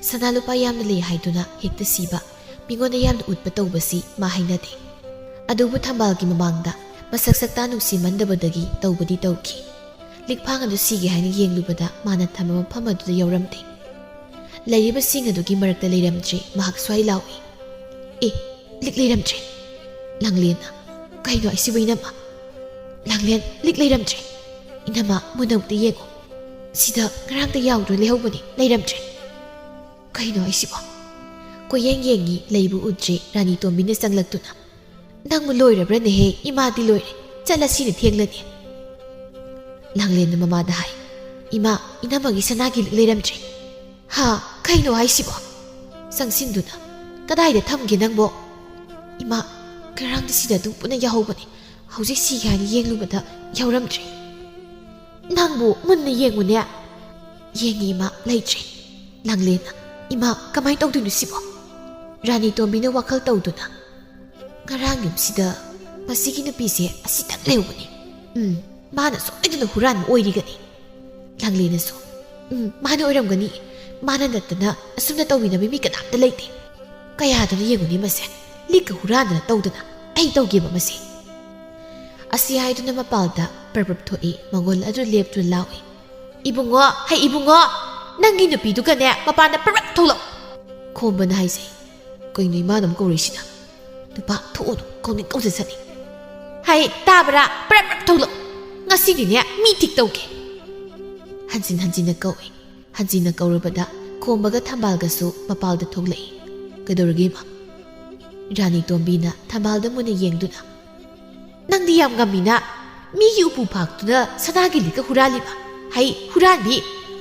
ꯁꯅꯥ ꯂꯨꯄꯥ ꯌꯥꯝꯅ ꯂꯩ ꯍꯥꯏꯗꯨꯅ ꯍꯦꯛꯇ ꯁꯤꯕ, ꯃꯤꯉꯣꯟꯗ ꯌꯥꯝꯅ ꯎꯠꯄ ꯇꯧꯕꯁꯤ ꯃꯥ ꯍꯩꯅꯗꯦ꯫ ꯑꯗꯨꯕꯨ ꯊꯝꯕꯥꯜꯒꯤ ꯃꯃꯥꯡꯗ ꯃꯁꯛ ꯁꯛꯇꯥ ꯅꯨꯡꯁꯤꯃꯟꯗꯕꯗꯒꯤ ꯇꯧꯕꯗꯤ ꯇꯧꯈꯤ꯫ ꯂꯤꯛꯐꯥꯡ ꯑꯗꯨ ꯁꯤꯒꯦ ꯍꯥꯏꯅ ꯌꯦꯡꯂꯨꯕꯗ ꯃꯥꯅ ꯊꯝꯕ ꯃꯐꯝ ꯑꯗꯨꯗ ꯌꯥꯎꯔꯝꯗꯦ꯫ ꯂꯩꯔꯤꯕꯁꯤꯡ ꯑꯗꯨꯒꯤ ꯃꯔꯛꯇ ꯂꯩꯔꯝꯗ꯭ꯔꯦ꯫ ꯃꯍꯥꯛ ꯁ꯭ꯋꯥꯏ ꯂꯥꯎꯏ꯫ "ꯑꯦ, ꯂꯤꯛ ꯂꯩꯔꯝꯗ꯭ꯔꯦ꯫" ꯂꯥꯡꯂꯦꯟꯅ, "ꯀꯩꯅꯣ ꯑꯩꯁꯤꯕꯨ ꯏꯅꯝꯃ? ꯂꯥꯡꯂꯦꯟ, ꯂꯤꯛ ꯂꯩꯔꯝꯗ꯭ꯔꯦ꯫ ꯏꯅꯝꯃ, ꯃꯨꯟꯅ ꯑꯃꯨꯛꯇ ꯌꯦꯡꯉꯨ꯫ ꯁꯤꯗ ꯉꯔꯥꯡꯗ ꯌꯥꯎꯗꯨꯅ ꯂꯩꯍꯧꯕꯅꯤ, ꯂꯩꯔꯝꯗ꯭ꯔꯦ꯫ ꯀꯩꯅꯣ ꯑꯩꯁꯤꯕꯣ?" ꯀꯣꯏꯌꯦꯡ ꯌꯦꯡꯉꯤ, ꯂꯩꯕꯨ ꯎꯗ꯭ꯔꯦ꯫ ꯔꯥꯅꯤ ꯇꯣꯝꯕꯤꯅ ꯆꯪꯂꯛꯇꯨꯅ, "ꯅꯪꯕꯨ ꯂꯣꯏꯔꯕ꯭ꯔꯅꯦꯍꯦ? ꯏꯃꯥꯗꯤ ꯂꯣꯏꯔꯦ꯫ ꯆꯠꯂꯁꯤꯅꯦ, ꯊꯦꯡꯂꯅꯤ꯫" ꯂꯥꯡꯂꯦꯟꯅ ꯃꯃꯥꯗ ꯍꯥꯏ, "ꯏꯃꯥ, ꯏꯅꯝꯃꯒꯤ ꯁꯅꯥꯒꯤ ꯂꯤꯛ ꯂꯩꯔꯝꯗ꯭ꯔꯦ꯫" "ꯍꯥ? ꯀꯩꯅꯣ ꯍꯥꯏꯁꯤꯕꯣ?" ꯆꯪꯁꯤꯟꯗꯨꯅ, "ꯀꯗꯥꯏꯗ ꯊꯝꯒꯦ ꯅꯪꯕꯣ?" "ꯏꯃꯥ, ꯉꯔꯥꯡꯗꯤ ꯁꯤꯗ ꯑꯗꯨꯝ ꯄꯨꯟꯅ ꯌꯥꯎꯍꯧꯕꯅꯦ꯫ ꯍꯧꯖꯤꯛ ꯁꯤꯒꯦ ꯍꯥꯏꯅ ꯌꯦꯡꯂꯨꯕꯗ ꯌꯥꯎꯔꯝꯗ꯭ꯔꯦ꯫" "ꯅꯪꯕꯨ ꯃꯨꯟꯅ ꯌꯦꯡꯉꯨꯅꯦ꯫" "ꯌꯦꯡꯉꯤ ꯏꯃꯥ, ꯂꯩꯇ꯭ꯔꯦ꯫" ꯂꯥꯡꯂꯦꯟꯅ, "ꯏꯃꯥ, ꯀꯃꯥꯏꯅ ꯇꯧꯗꯣꯏꯅꯣ ꯁꯤꯕꯣ?" ꯔꯥꯅꯤ ꯇꯣꯝꯕꯤꯅ ꯋꯥꯈꯜ ꯇꯧꯗꯨꯅ, "ꯉꯔꯥꯡ ꯌꯨꯝꯁꯤꯗ ꯃꯁꯤꯒꯤ ꯅꯨꯄꯤꯁꯦ ꯑꯁꯤꯇꯪ ꯂꯩꯍꯧꯕꯅꯤ꯫ ꯎꯝ, ꯃꯥꯅ ꯁꯣꯏꯗꯅ ꯍꯨꯔꯥꯟꯕ ꯑꯣꯏꯔꯤꯒꯅꯤ꯫" ꯂꯥꯡꯂꯦꯟꯅꯁꯨ, "ꯎꯝ, ꯃꯥꯅ ꯑꯣꯏꯔꯝꯒꯅꯤ꯫ ꯃꯥꯅ ꯅꯠꯇꯅ ꯑꯁꯨꯝꯅ ꯇꯧꯕꯤꯅꯕ ꯃꯤ ꯀꯅꯥꯝꯇ ꯂꯩꯇꯦ꯫ ꯀꯌꯥꯗꯅ ꯌꯦꯡꯉꯨꯅꯤ ꯃꯁꯦ, ꯂꯤꯛꯀ ꯍꯨꯔꯥꯟꯗꯅ ꯇꯧꯗꯅ꯫ ꯑꯩ ꯇꯧꯒꯦꯕ ꯃꯁꯦ꯫" ꯑꯁꯤ ꯍꯥꯏꯗꯨꯅ ꯃꯄꯥꯜꯗ ꯄ꯭ꯔꯞ ꯄ꯭ꯔꯞ ꯊꯣꯛꯏ꯫ ꯃꯉꯣꯜ ꯑꯗꯨ ꯂꯦꯞꯇꯨꯅ ꯂꯥꯎꯏ, "ꯏꯕꯨꯡꯉꯣ, ꯍꯩ ꯏꯕꯨꯡꯉꯣ, ꯅꯪꯒꯤ ꯅꯨꯄꯤꯗꯨꯒꯅꯦ ꯃꯄꯥꯟꯗ ꯄ꯭ꯔꯞ ꯄ꯭ꯔꯞ ꯊꯣꯛꯂꯛꯑꯣ꯫" ꯈꯣꯝꯕꯅ ꯍꯥꯏꯖꯩ, "ꯀꯩꯅꯣ ꯏꯃꯥꯅ ꯑꯃꯨꯛ ꯀꯧꯔꯛꯏꯁꯤꯅ? ꯅꯨꯄꯥ ꯊꯣꯛꯎꯅꯨ, ꯀꯧꯅꯤꯡ ꯀꯧꯖꯁꯅꯤ꯫ ꯍꯩ, ꯇꯥꯕ꯭ꯔꯥ? ꯄ꯭ꯔꯞ ꯄ꯭ꯔꯞ ꯊꯣꯛꯂꯛꯑꯣ꯫ ꯉꯁꯤꯗꯤꯅꯦ ꯃꯤ ꯊꯤꯛ ꯇꯧꯒꯦ꯫" ꯍꯟꯖꯤꯟ ꯍꯟꯖꯤꯟꯅ ꯀꯧꯏ꯫ ꯍꯟꯖꯤꯟꯅ ꯀꯧꯔꯕꯗ ꯈꯣꯝꯕꯒ ꯊꯝꯕꯥꯜꯒꯁꯨ ꯃꯄꯥꯜꯗ ꯊꯣꯛꯂꯛꯏ꯫ "ꯀꯩꯗꯧꯔꯒꯦ ꯏꯃꯥ?" ꯔꯥꯅꯤ ꯇꯣꯝꯕꯤꯅ ꯊꯝꯕꯥꯜꯗ ꯃꯨꯟꯅ ꯌꯦꯡꯗꯨꯅ, "ꯅꯪꯗꯤ ꯌꯥꯝ ꯉꯝꯃꯤꯅ, ꯃꯤꯒꯤ ꯎꯄꯨ ꯐꯥꯛꯇꯨꯅ ꯁꯅꯥꯒꯤ ꯂꯤꯛꯀ ꯍꯨꯔꯥꯜꯂꯤꯕ꯫ ꯍꯩ, ꯍꯨꯔꯥꯟꯕꯤ,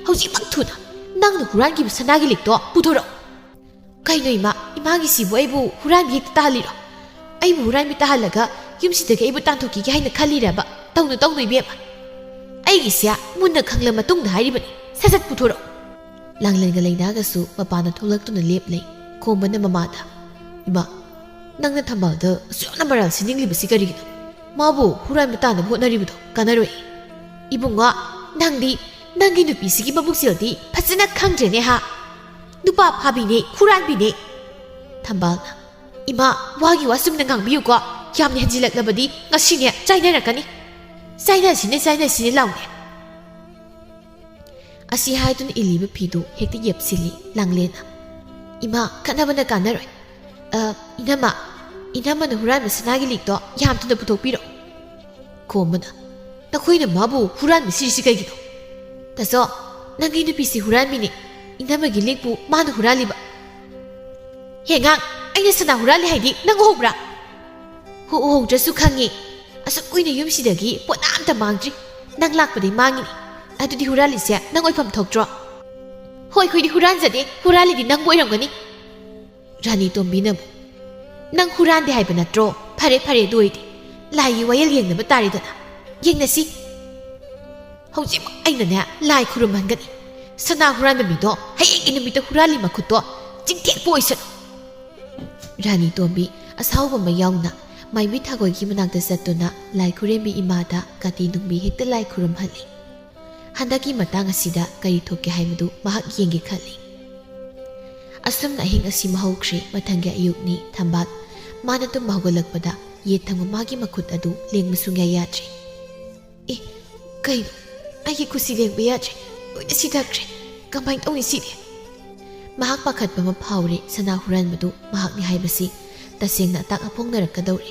ꯍꯧꯖꯤꯛꯃꯛ ꯊꯨꯅ ꯅꯪꯅ ꯍꯨꯔꯥꯟꯈꯤꯕ ꯁꯅꯥꯒꯤ ꯂꯤꯛꯇꯣ ꯄꯨꯊꯣꯔꯛꯑꯣ꯫" "ꯀꯩꯅꯣ ꯏꯃꯥ, ꯏꯃꯥꯒꯤ ꯁꯤꯕꯨ ꯑꯩꯕꯨ ꯍꯨꯔꯥꯟꯕꯤ ꯍꯦꯛꯇ ꯇꯥꯍꯜꯂꯤꯔꯣ? ꯑꯩꯕꯨ ꯍꯨꯔꯥꯟꯕꯤ ꯇꯥꯍꯜꯂꯒ ꯌꯨꯝꯁꯤꯗꯒꯤ ꯑꯩꯕꯨ ꯇꯥꯟꯊꯣꯛꯈꯤꯒꯦ ꯍꯥꯏꯅ ꯈꯜꯂꯤꯔꯕ? ꯇꯧꯅꯨ, ꯇꯧꯅꯨ ꯏꯕꯦꯝꯃ꯫ ꯑꯩꯒꯤꯁꯦ ꯃꯨꯟꯅ ꯈꯪꯂ ꯃꯇꯨꯡꯗ ꯍꯥꯏꯔꯤꯕꯅꯤ꯫ ꯁꯠ ꯁꯠ ꯄꯨꯊꯣꯔꯛꯑꯣ꯫" ꯂꯥꯡꯂꯦꯟꯒ ꯂꯩꯅꯥꯒꯁꯨ ꯃꯄꯥꯟꯗ ꯊꯣꯛꯂꯛꯇꯨꯅ ꯂꯦꯞꯂꯦ꯫ ꯈꯣꯝꯕꯅ ꯃꯃꯥꯗ, "ꯏꯃꯥ, ꯅꯪꯅ ꯊꯝꯕꯥꯜꯗ ꯑꯁꯨꯛ ꯌꯥꯝꯅ ꯃꯔꯥꯜ ꯁꯤꯅꯤꯡꯂꯤꯕꯁꯤ ꯀꯔꯤꯒꯤꯅꯣ? ꯃꯥꯕꯨ ꯍꯨꯔꯥꯟꯕ ꯇꯥꯅꯕ ꯍꯣꯠꯅꯔꯤꯕꯗꯣ ꯀꯥꯟꯅꯔꯣꯏ꯫ ꯏꯕꯨꯡꯉꯣ, ꯅꯪꯗꯤ ꯅꯪꯒꯤ ꯅꯨꯄꯤꯁꯤꯒꯤ ꯃꯕꯨꯛꯆꯦꯜꯗꯤ ꯐꯖꯅ ꯈꯪꯗ꯭ꯔꯦꯅꯦ ꯍꯥ? ꯅꯨꯄꯥ ꯐꯥꯕꯤꯅꯦ, ꯍꯨꯔꯥꯟꯕꯤꯅꯦ꯫" ꯊꯝꯕꯥꯜꯅ, "ꯏꯃꯥ, ꯋꯥꯒꯤ ꯋꯥ ꯆꯨꯝꯅ ꯉꯥꯡꯕꯤꯌꯨꯀꯣ꯫ ꯌꯥꯝꯅ ꯍꯦꯟꯖꯤꯜꯂꯛꯂꯕꯗꯤ ꯉꯁꯤꯅꯦ ꯆꯥꯏꯅꯔꯛꯀꯅꯤ꯫ ꯆꯥꯏꯅꯁꯤꯅꯦ, ꯆꯥꯏꯅꯁꯤꯅꯦ ꯂꯥꯎꯅꯦ꯫" ꯑꯁꯤ ꯍꯥꯏꯗꯨꯅ ꯏꯜꯂꯤꯕ ꯐꯤꯗꯨ ꯍꯦꯛꯇ ꯌꯦꯞꯁꯤꯜꯂꯤ ꯂꯥꯡꯂꯦꯟꯅ꯫ "ꯏꯃꯥ, ꯈꯠꯅꯕꯅ ꯀꯥꯟꯅꯔꯣꯏ꯫ ꯑ, ꯏꯅꯝꯃ, ꯏꯅꯝꯃꯅ ꯍꯨꯔꯥꯟꯕ ꯁꯅꯥꯒꯤ ꯂꯤꯛꯇꯣ ꯌꯥꯝ ꯊꯨꯅ ꯄꯨꯊꯣꯛꯄꯤꯔꯣ꯫" ꯈꯣꯝꯕꯅ, "ꯅꯈꯣꯏꯅ ꯃꯥꯕꯨ ꯍꯨꯔꯥꯟꯕ ꯁꯤꯔꯤꯁꯤ ꯀꯩꯒꯤꯅꯣ? ꯇꯥꯆꯧ, ꯅꯪꯒꯤ ꯅꯨꯄꯤꯁꯤ ꯍꯨꯔꯥꯟꯕꯤꯅꯤ꯫ ꯏꯅꯝꯃꯒꯤ ꯂꯤꯛꯄꯨ ꯃꯥꯅ ꯍꯨꯔꯥꯜꯂꯤꯕ꯫" "ꯍꯦꯉꯥꯡ, ꯑꯩꯅ ꯁꯅꯥ ꯍꯨꯔꯥꯜꯂꯤ ꯍꯥꯏꯗꯤ ꯅꯪ ꯎꯍꯧꯕ꯭ꯔꯥ?" "ꯍꯣ, ꯎꯍꯧꯗ꯭ꯔꯁꯨ ꯈꯪꯉꯤ꯫ ꯑꯁꯨꯛ ꯀꯨꯏꯅ ꯌꯨꯝꯁꯤꯗꯒꯤ ꯄꯣꯠ ꯑꯝꯇ ꯃꯥꯡꯗ꯭ꯔꯤ꯫ ꯅꯪ ꯂꯥꯛꯄꯗꯩ ꯃꯥꯡꯉꯤꯅꯤ꯫ ꯑꯗꯨꯗꯤ ꯍꯨꯔꯥꯜꯂꯤꯁꯦ ꯅꯪ ꯑꯣꯏꯐꯝ ꯊꯣꯛꯇ꯭ꯔꯣ?" "ꯍꯣꯏ, ꯑꯩꯈꯣꯏꯗꯤ ꯍꯨꯔꯥꯟꯖꯗꯦ꯫ ꯍꯨꯔꯥꯜꯂꯤꯗꯤ ꯅꯪꯕꯨ ꯑꯣꯏꯔꯝꯒꯅꯤ꯫" ꯔꯥꯅꯤ ꯇꯣꯝꯕꯤꯅ ꯑꯃꯨꯛ, "ꯅꯪ ꯍꯨꯔꯥꯟꯗꯦ ꯍꯥꯏꯕ ꯅꯠꯇ꯭ꯔꯣ? ꯐꯔꯦ, ꯐꯔꯦ, ꯑꯗꯨ ꯑꯣꯏꯗꯤ ꯂꯥꯏꯒꯤ ꯋꯥꯌꯦꯜ ꯌꯦꯡꯅꯕ ꯇꯥꯔꯦꯗꯅ꯫ ꯌꯦꯡꯅꯁꯤ꯫ ꯍꯧꯖꯤꯛꯃꯛ ꯑꯩꯅꯅꯦ ꯂꯥꯏ ꯈꯨꯔꯨꯝꯍꯟꯒꯅꯤ꯫ ꯁꯅꯥ ꯍꯨꯔꯥꯟꯕ ꯃꯤꯗꯣ ꯍꯌꯦꯡꯒꯤ ꯅꯨꯃꯤꯠꯇ ꯍꯨꯔꯥꯜꯂꯤ ꯃꯈꯨꯠꯇꯣ ꯆꯤꯡꯊꯦꯛꯄ ꯑꯣꯏꯁꯅꯨ꯫" ꯔꯥꯅꯤ ꯇꯣꯝꯕꯤ ꯑꯁꯥꯎꯕ ꯑꯃ ꯌꯥꯎꯅ ꯃꯥꯏꯕꯤ ꯊꯥꯒꯣꯏꯒꯤ ꯃꯅꯥꯛꯇ ꯆꯠꯇꯨꯅ ꯂꯥꯏ ꯈꯨꯔꯦꯝꯕꯤ ꯏꯃꯥꯗ ꯀꯥꯇꯤ ꯅꯨꯡꯕꯤ ꯍꯦꯛꯇ ꯂꯥꯏ ꯈꯨꯔꯨꯝꯍꯜꯂꯤ꯫ ꯍꯟꯗꯛꯀꯤ ꯃꯇꯥꯡ ꯑꯁꯤꯗ ꯀꯔꯤ ꯊꯣꯛꯀꯦ ꯍꯥꯏꯕꯗꯨ ꯃꯍꯥꯛ ꯌꯦꯡꯒꯦ ꯈꯜꯂꯤ꯫ ꯑꯁꯨꯝꯅ ꯑꯍꯤꯡ ꯑꯁꯤꯃ ꯍꯧꯈ꯭ꯔꯦ꯫ ꯃꯊꯪꯒꯤ ꯑꯌꯨꯛꯅꯤ꯫ ꯊꯝꯕꯥꯜ ꯃꯥꯅ ꯇꯨꯝꯕ ꯍꯧꯒꯠꯂꯛꯄꯗ ꯌꯦꯠ ꯊꯪꯕ ꯃꯥꯒꯤ ꯃꯈꯨꯠ ꯑꯗꯨ ꯂꯦꯡꯕ ꯁꯨꯡꯌꯥ ꯌꯥꯗ꯭ꯔꯦ꯫ "ꯑꯦ, ꯀꯩꯅꯣ? ꯑꯩꯒꯤ ꯈꯨꯠꯁꯤ ꯂꯦꯡꯕ ꯌꯥꯗ꯭ꯔꯦ꯫ ꯂꯣꯏꯅ ꯁꯤꯊꯈ꯭ꯔꯦ꯫ ꯀꯃꯥꯏꯅ ꯇꯧꯅꯤ ꯁꯤꯗꯤ?" ꯃꯍꯥꯛ ꯄꯥꯈꯠꯄ ꯑꯃ ꯐꯥꯎꯔꯦ꯫ ꯁꯅꯥ ꯍꯨꯔꯥꯟꯕꯗꯨ ꯃꯍꯥꯛꯅꯤ ꯍꯥꯏꯕꯁꯤ ꯇꯁꯦꯡꯅ ꯑꯇꯥꯛ ꯑꯐꯣꯡꯅꯔꯛꯀꯗꯧꯔꯦ꯫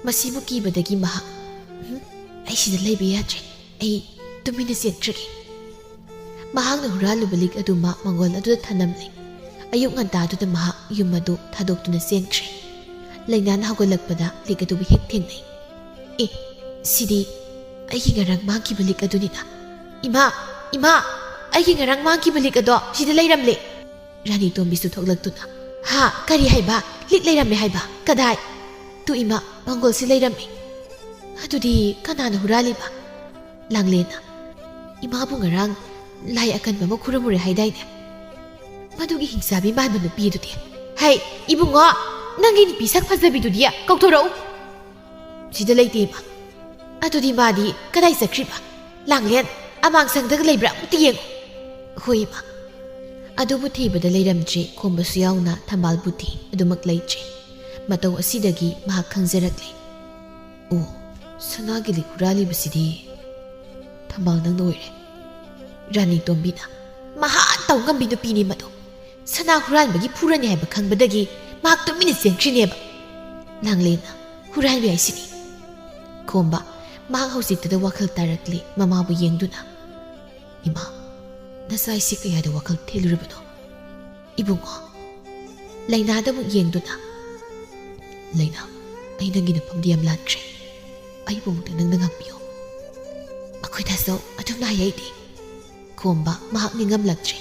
ꯃꯁꯤꯕꯨ ꯀꯤꯕꯗꯒꯤ ꯃꯍꯥꯛ, "ꯎꯝ, ꯑꯩ ꯁꯤꯗ ꯂꯩꯕ ꯌꯥꯗ꯭ꯔꯦ꯫ ꯑꯩ ꯇꯨꯃꯤꯟꯅ ꯆꯦꯟꯈ꯭ꯔꯒꯦ꯫" ꯃꯍꯥꯛꯅ ꯍꯨꯔꯥꯜꯂꯨꯕ ꯂꯤꯛ ꯑꯗꯨ ꯃꯥ ꯃꯪꯒꯣꯜ ꯑꯗꯨꯗ ꯊꯅꯝꯂꯦ꯫ ꯑꯌꯨꯛ ꯉꯟꯇꯥꯗꯨꯗ ꯃꯍꯥꯛ ꯌꯨꯝ ꯑꯗꯨ ꯊꯥꯗꯣꯛꯇꯨꯅ ꯆꯦꯟꯈ꯭ꯔꯦ꯫ ꯂꯩꯅꯥꯅ ꯍꯧꯒꯠꯂꯛꯄꯗ ꯂꯤꯛ ꯑꯗꯨꯕꯨ ꯍꯦꯛ ꯊꯦꯡꯅꯩ꯫ "ꯑꯦ, ꯁꯤꯗꯤ ꯑꯩꯒꯤ ꯉꯔꯥꯡ ꯃꯥꯡꯈꯤꯕ ꯂꯤꯛ ꯑꯗꯨꯅꯤꯅ꯫ ꯏꯃꯥ, ꯏꯃꯥ, ꯑꯩꯒꯤ ꯉꯔꯥꯡ ꯃꯥꯡꯈꯤꯕ ꯂꯤꯛ ꯑꯗꯣ ꯁꯤꯗ ꯂꯩꯔꯝꯂꯦ꯫" ꯔꯥꯅꯤ ꯇꯣꯝꯕꯤꯁꯨ ꯊꯣꯛꯂꯛꯇꯨꯅ, "ꯍꯥ, ꯀꯔꯤ ꯍꯥꯏꯕ? ꯂꯤꯛ ꯂꯩꯔꯝꯃꯦ ꯍꯥꯏꯕ? ꯀꯗꯥꯏ?" "ꯇꯨ ꯏꯃꯥ, ꯃꯪꯒꯣꯜꯁꯤ ꯂꯩꯔꯝꯃꯦ꯫" "ꯑꯗꯨꯗꯤ ꯀꯅꯥꯅ ꯍꯨꯔꯥꯜꯂꯤꯕ?" ꯂꯥꯡꯂꯦꯟꯅ, "ꯏꯃꯥꯕꯨ ꯉꯔꯥꯡ ꯂꯥꯏ ꯑꯀꯟꯕ ꯑꯃ ꯈꯨꯔꯨꯝꯃꯨꯔꯦ ꯍꯥꯏꯗꯥꯏꯅꯦ? ꯃꯗꯨꯒꯤ ꯍꯤꯡꯆꯥꯕꯤ ꯃꯥꯟꯕ ꯅꯨꯄꯤ ꯑꯗꯨꯗꯤ꯫" "ꯍꯩ, ꯏꯕꯨꯡꯉꯣ!" ꯅꯪꯒꯤ ꯅꯨꯄꯤ ꯁꯛ ꯐꯖꯕꯤꯗꯨꯗꯤ ꯀꯧꯊꯣꯔꯛꯎ꯫ "ꯁꯤꯗ ꯂꯩꯇꯦ, ꯏꯃꯥ꯫" "ꯑꯗꯨꯗꯤ ꯃꯥꯗꯤ ꯀꯗꯥꯏ ꯆꯠꯈ꯭ꯔꯤꯕ? ꯂꯥꯡꯂꯦꯟ, ꯑꯃꯥꯡꯁꯪꯗꯒ ꯂꯩꯕ꯭ꯔꯥ? ꯑꯃꯨꯛꯇ ꯌꯦꯡꯉꯨ꯫" "ꯍꯣꯏ, ꯏꯃꯥ꯫" ꯑꯗꯨꯕꯨ ꯊꯤꯕꯗ ꯂꯩꯔꯝꯗ꯭ꯔꯦ꯫ ꯈꯣꯝꯕꯁꯨ ꯌꯥꯎꯅ ꯊꯝꯕꯥꯜ ꯕꯨꯇꯤ ꯑꯗꯨꯃꯛ ꯂꯩꯇ꯭ꯔꯦ꯫ ꯃꯇꯧ ꯑꯁꯤꯗꯒꯤ ꯃꯍꯥꯛ ꯈꯪꯖꯔꯛꯂꯦ꯫ "ꯑꯣ, ꯁꯅꯥꯒꯤ ꯂꯤꯛ ꯍꯨꯔꯥꯜꯂꯤꯕꯁꯤꯗꯤ ꯊꯝꯕꯥꯜ ꯅꯪꯅ ꯑꯣꯏꯔꯦ꯫" ꯔꯥꯅꯤ ꯇꯣꯝꯕꯤꯅ, "ꯃꯍꯥ ꯇꯧ ꯉꯝꯕꯤ ꯅꯨꯄꯤꯅꯤ ꯃꯗꯨ꯫ ꯁꯅꯥ ꯍꯨꯔꯥꯟꯕꯒꯤ ꯐꯨꯔꯅꯤ ꯍꯥꯏꯕ ꯈꯪꯕꯗꯒꯤ ꯃꯍꯥꯛ ꯇꯨꯃꯤꯟꯅ ꯆꯦꯟꯈ꯭ꯔꯤꯅꯦꯕ꯫" ꯂꯥꯡꯂꯦꯟꯅ, "ꯍꯨꯔꯥꯟꯕꯤ ꯍꯥꯏꯁꯤꯅꯤ꯫" ꯈꯣꯝꯕ, ꯃꯍꯥꯛ ꯍꯧꯖꯤꯛꯇꯗ ꯋꯥꯈꯜ ꯇꯥꯔꯛꯂꯦ꯫ ꯃꯃꯥꯕꯨ ꯌꯦꯡꯗꯨꯅ, "ꯏꯃꯥ, ꯅꯆꯥ ꯑꯩꯁꯤ ꯀꯌꯥꯗ ꯋꯥꯈꯜ ꯊꯦꯜꯂꯨꯔꯕꯅꯣ?" "ꯏꯕꯨꯡꯉꯣ꯫" ꯂꯩꯅꯥꯗ ꯑꯃꯨꯛ ꯌꯦꯡꯗꯨꯅ, "ꯂꯩꯅꯥ, ꯑꯩ ꯅꯪꯒꯤ ꯅꯐꯝꯗꯤ ꯌꯥꯝ ꯂꯥꯟꯈ꯭ꯔꯦ꯫ ꯑꯩꯕꯨ ꯑꯃꯨꯛꯇ ꯅꯪꯅ ꯉꯥꯛꯄꯤꯌꯨ꯫" "ꯑꯩꯈꯣꯏ ꯗꯥꯁꯨ ꯑꯗꯨꯝ ꯅꯥꯏ ꯑꯩꯗꯤ꯫" ꯈꯣꯝꯕ, ꯃꯍꯥꯛ ꯅꯤꯡꯉꯝꯂꯛꯇ꯭ꯔꯦ꯫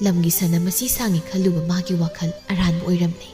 ꯂꯝꯒꯤ ꯁꯅꯥ ꯃꯁꯤ ꯁꯥꯡꯉꯤ ꯈꯜꯂꯨꯕ ꯃꯥꯒꯤ ꯋꯥꯈꯜ ꯑꯔꯥꯟꯕ ꯑꯣꯏꯔꯝꯂꯦ꯫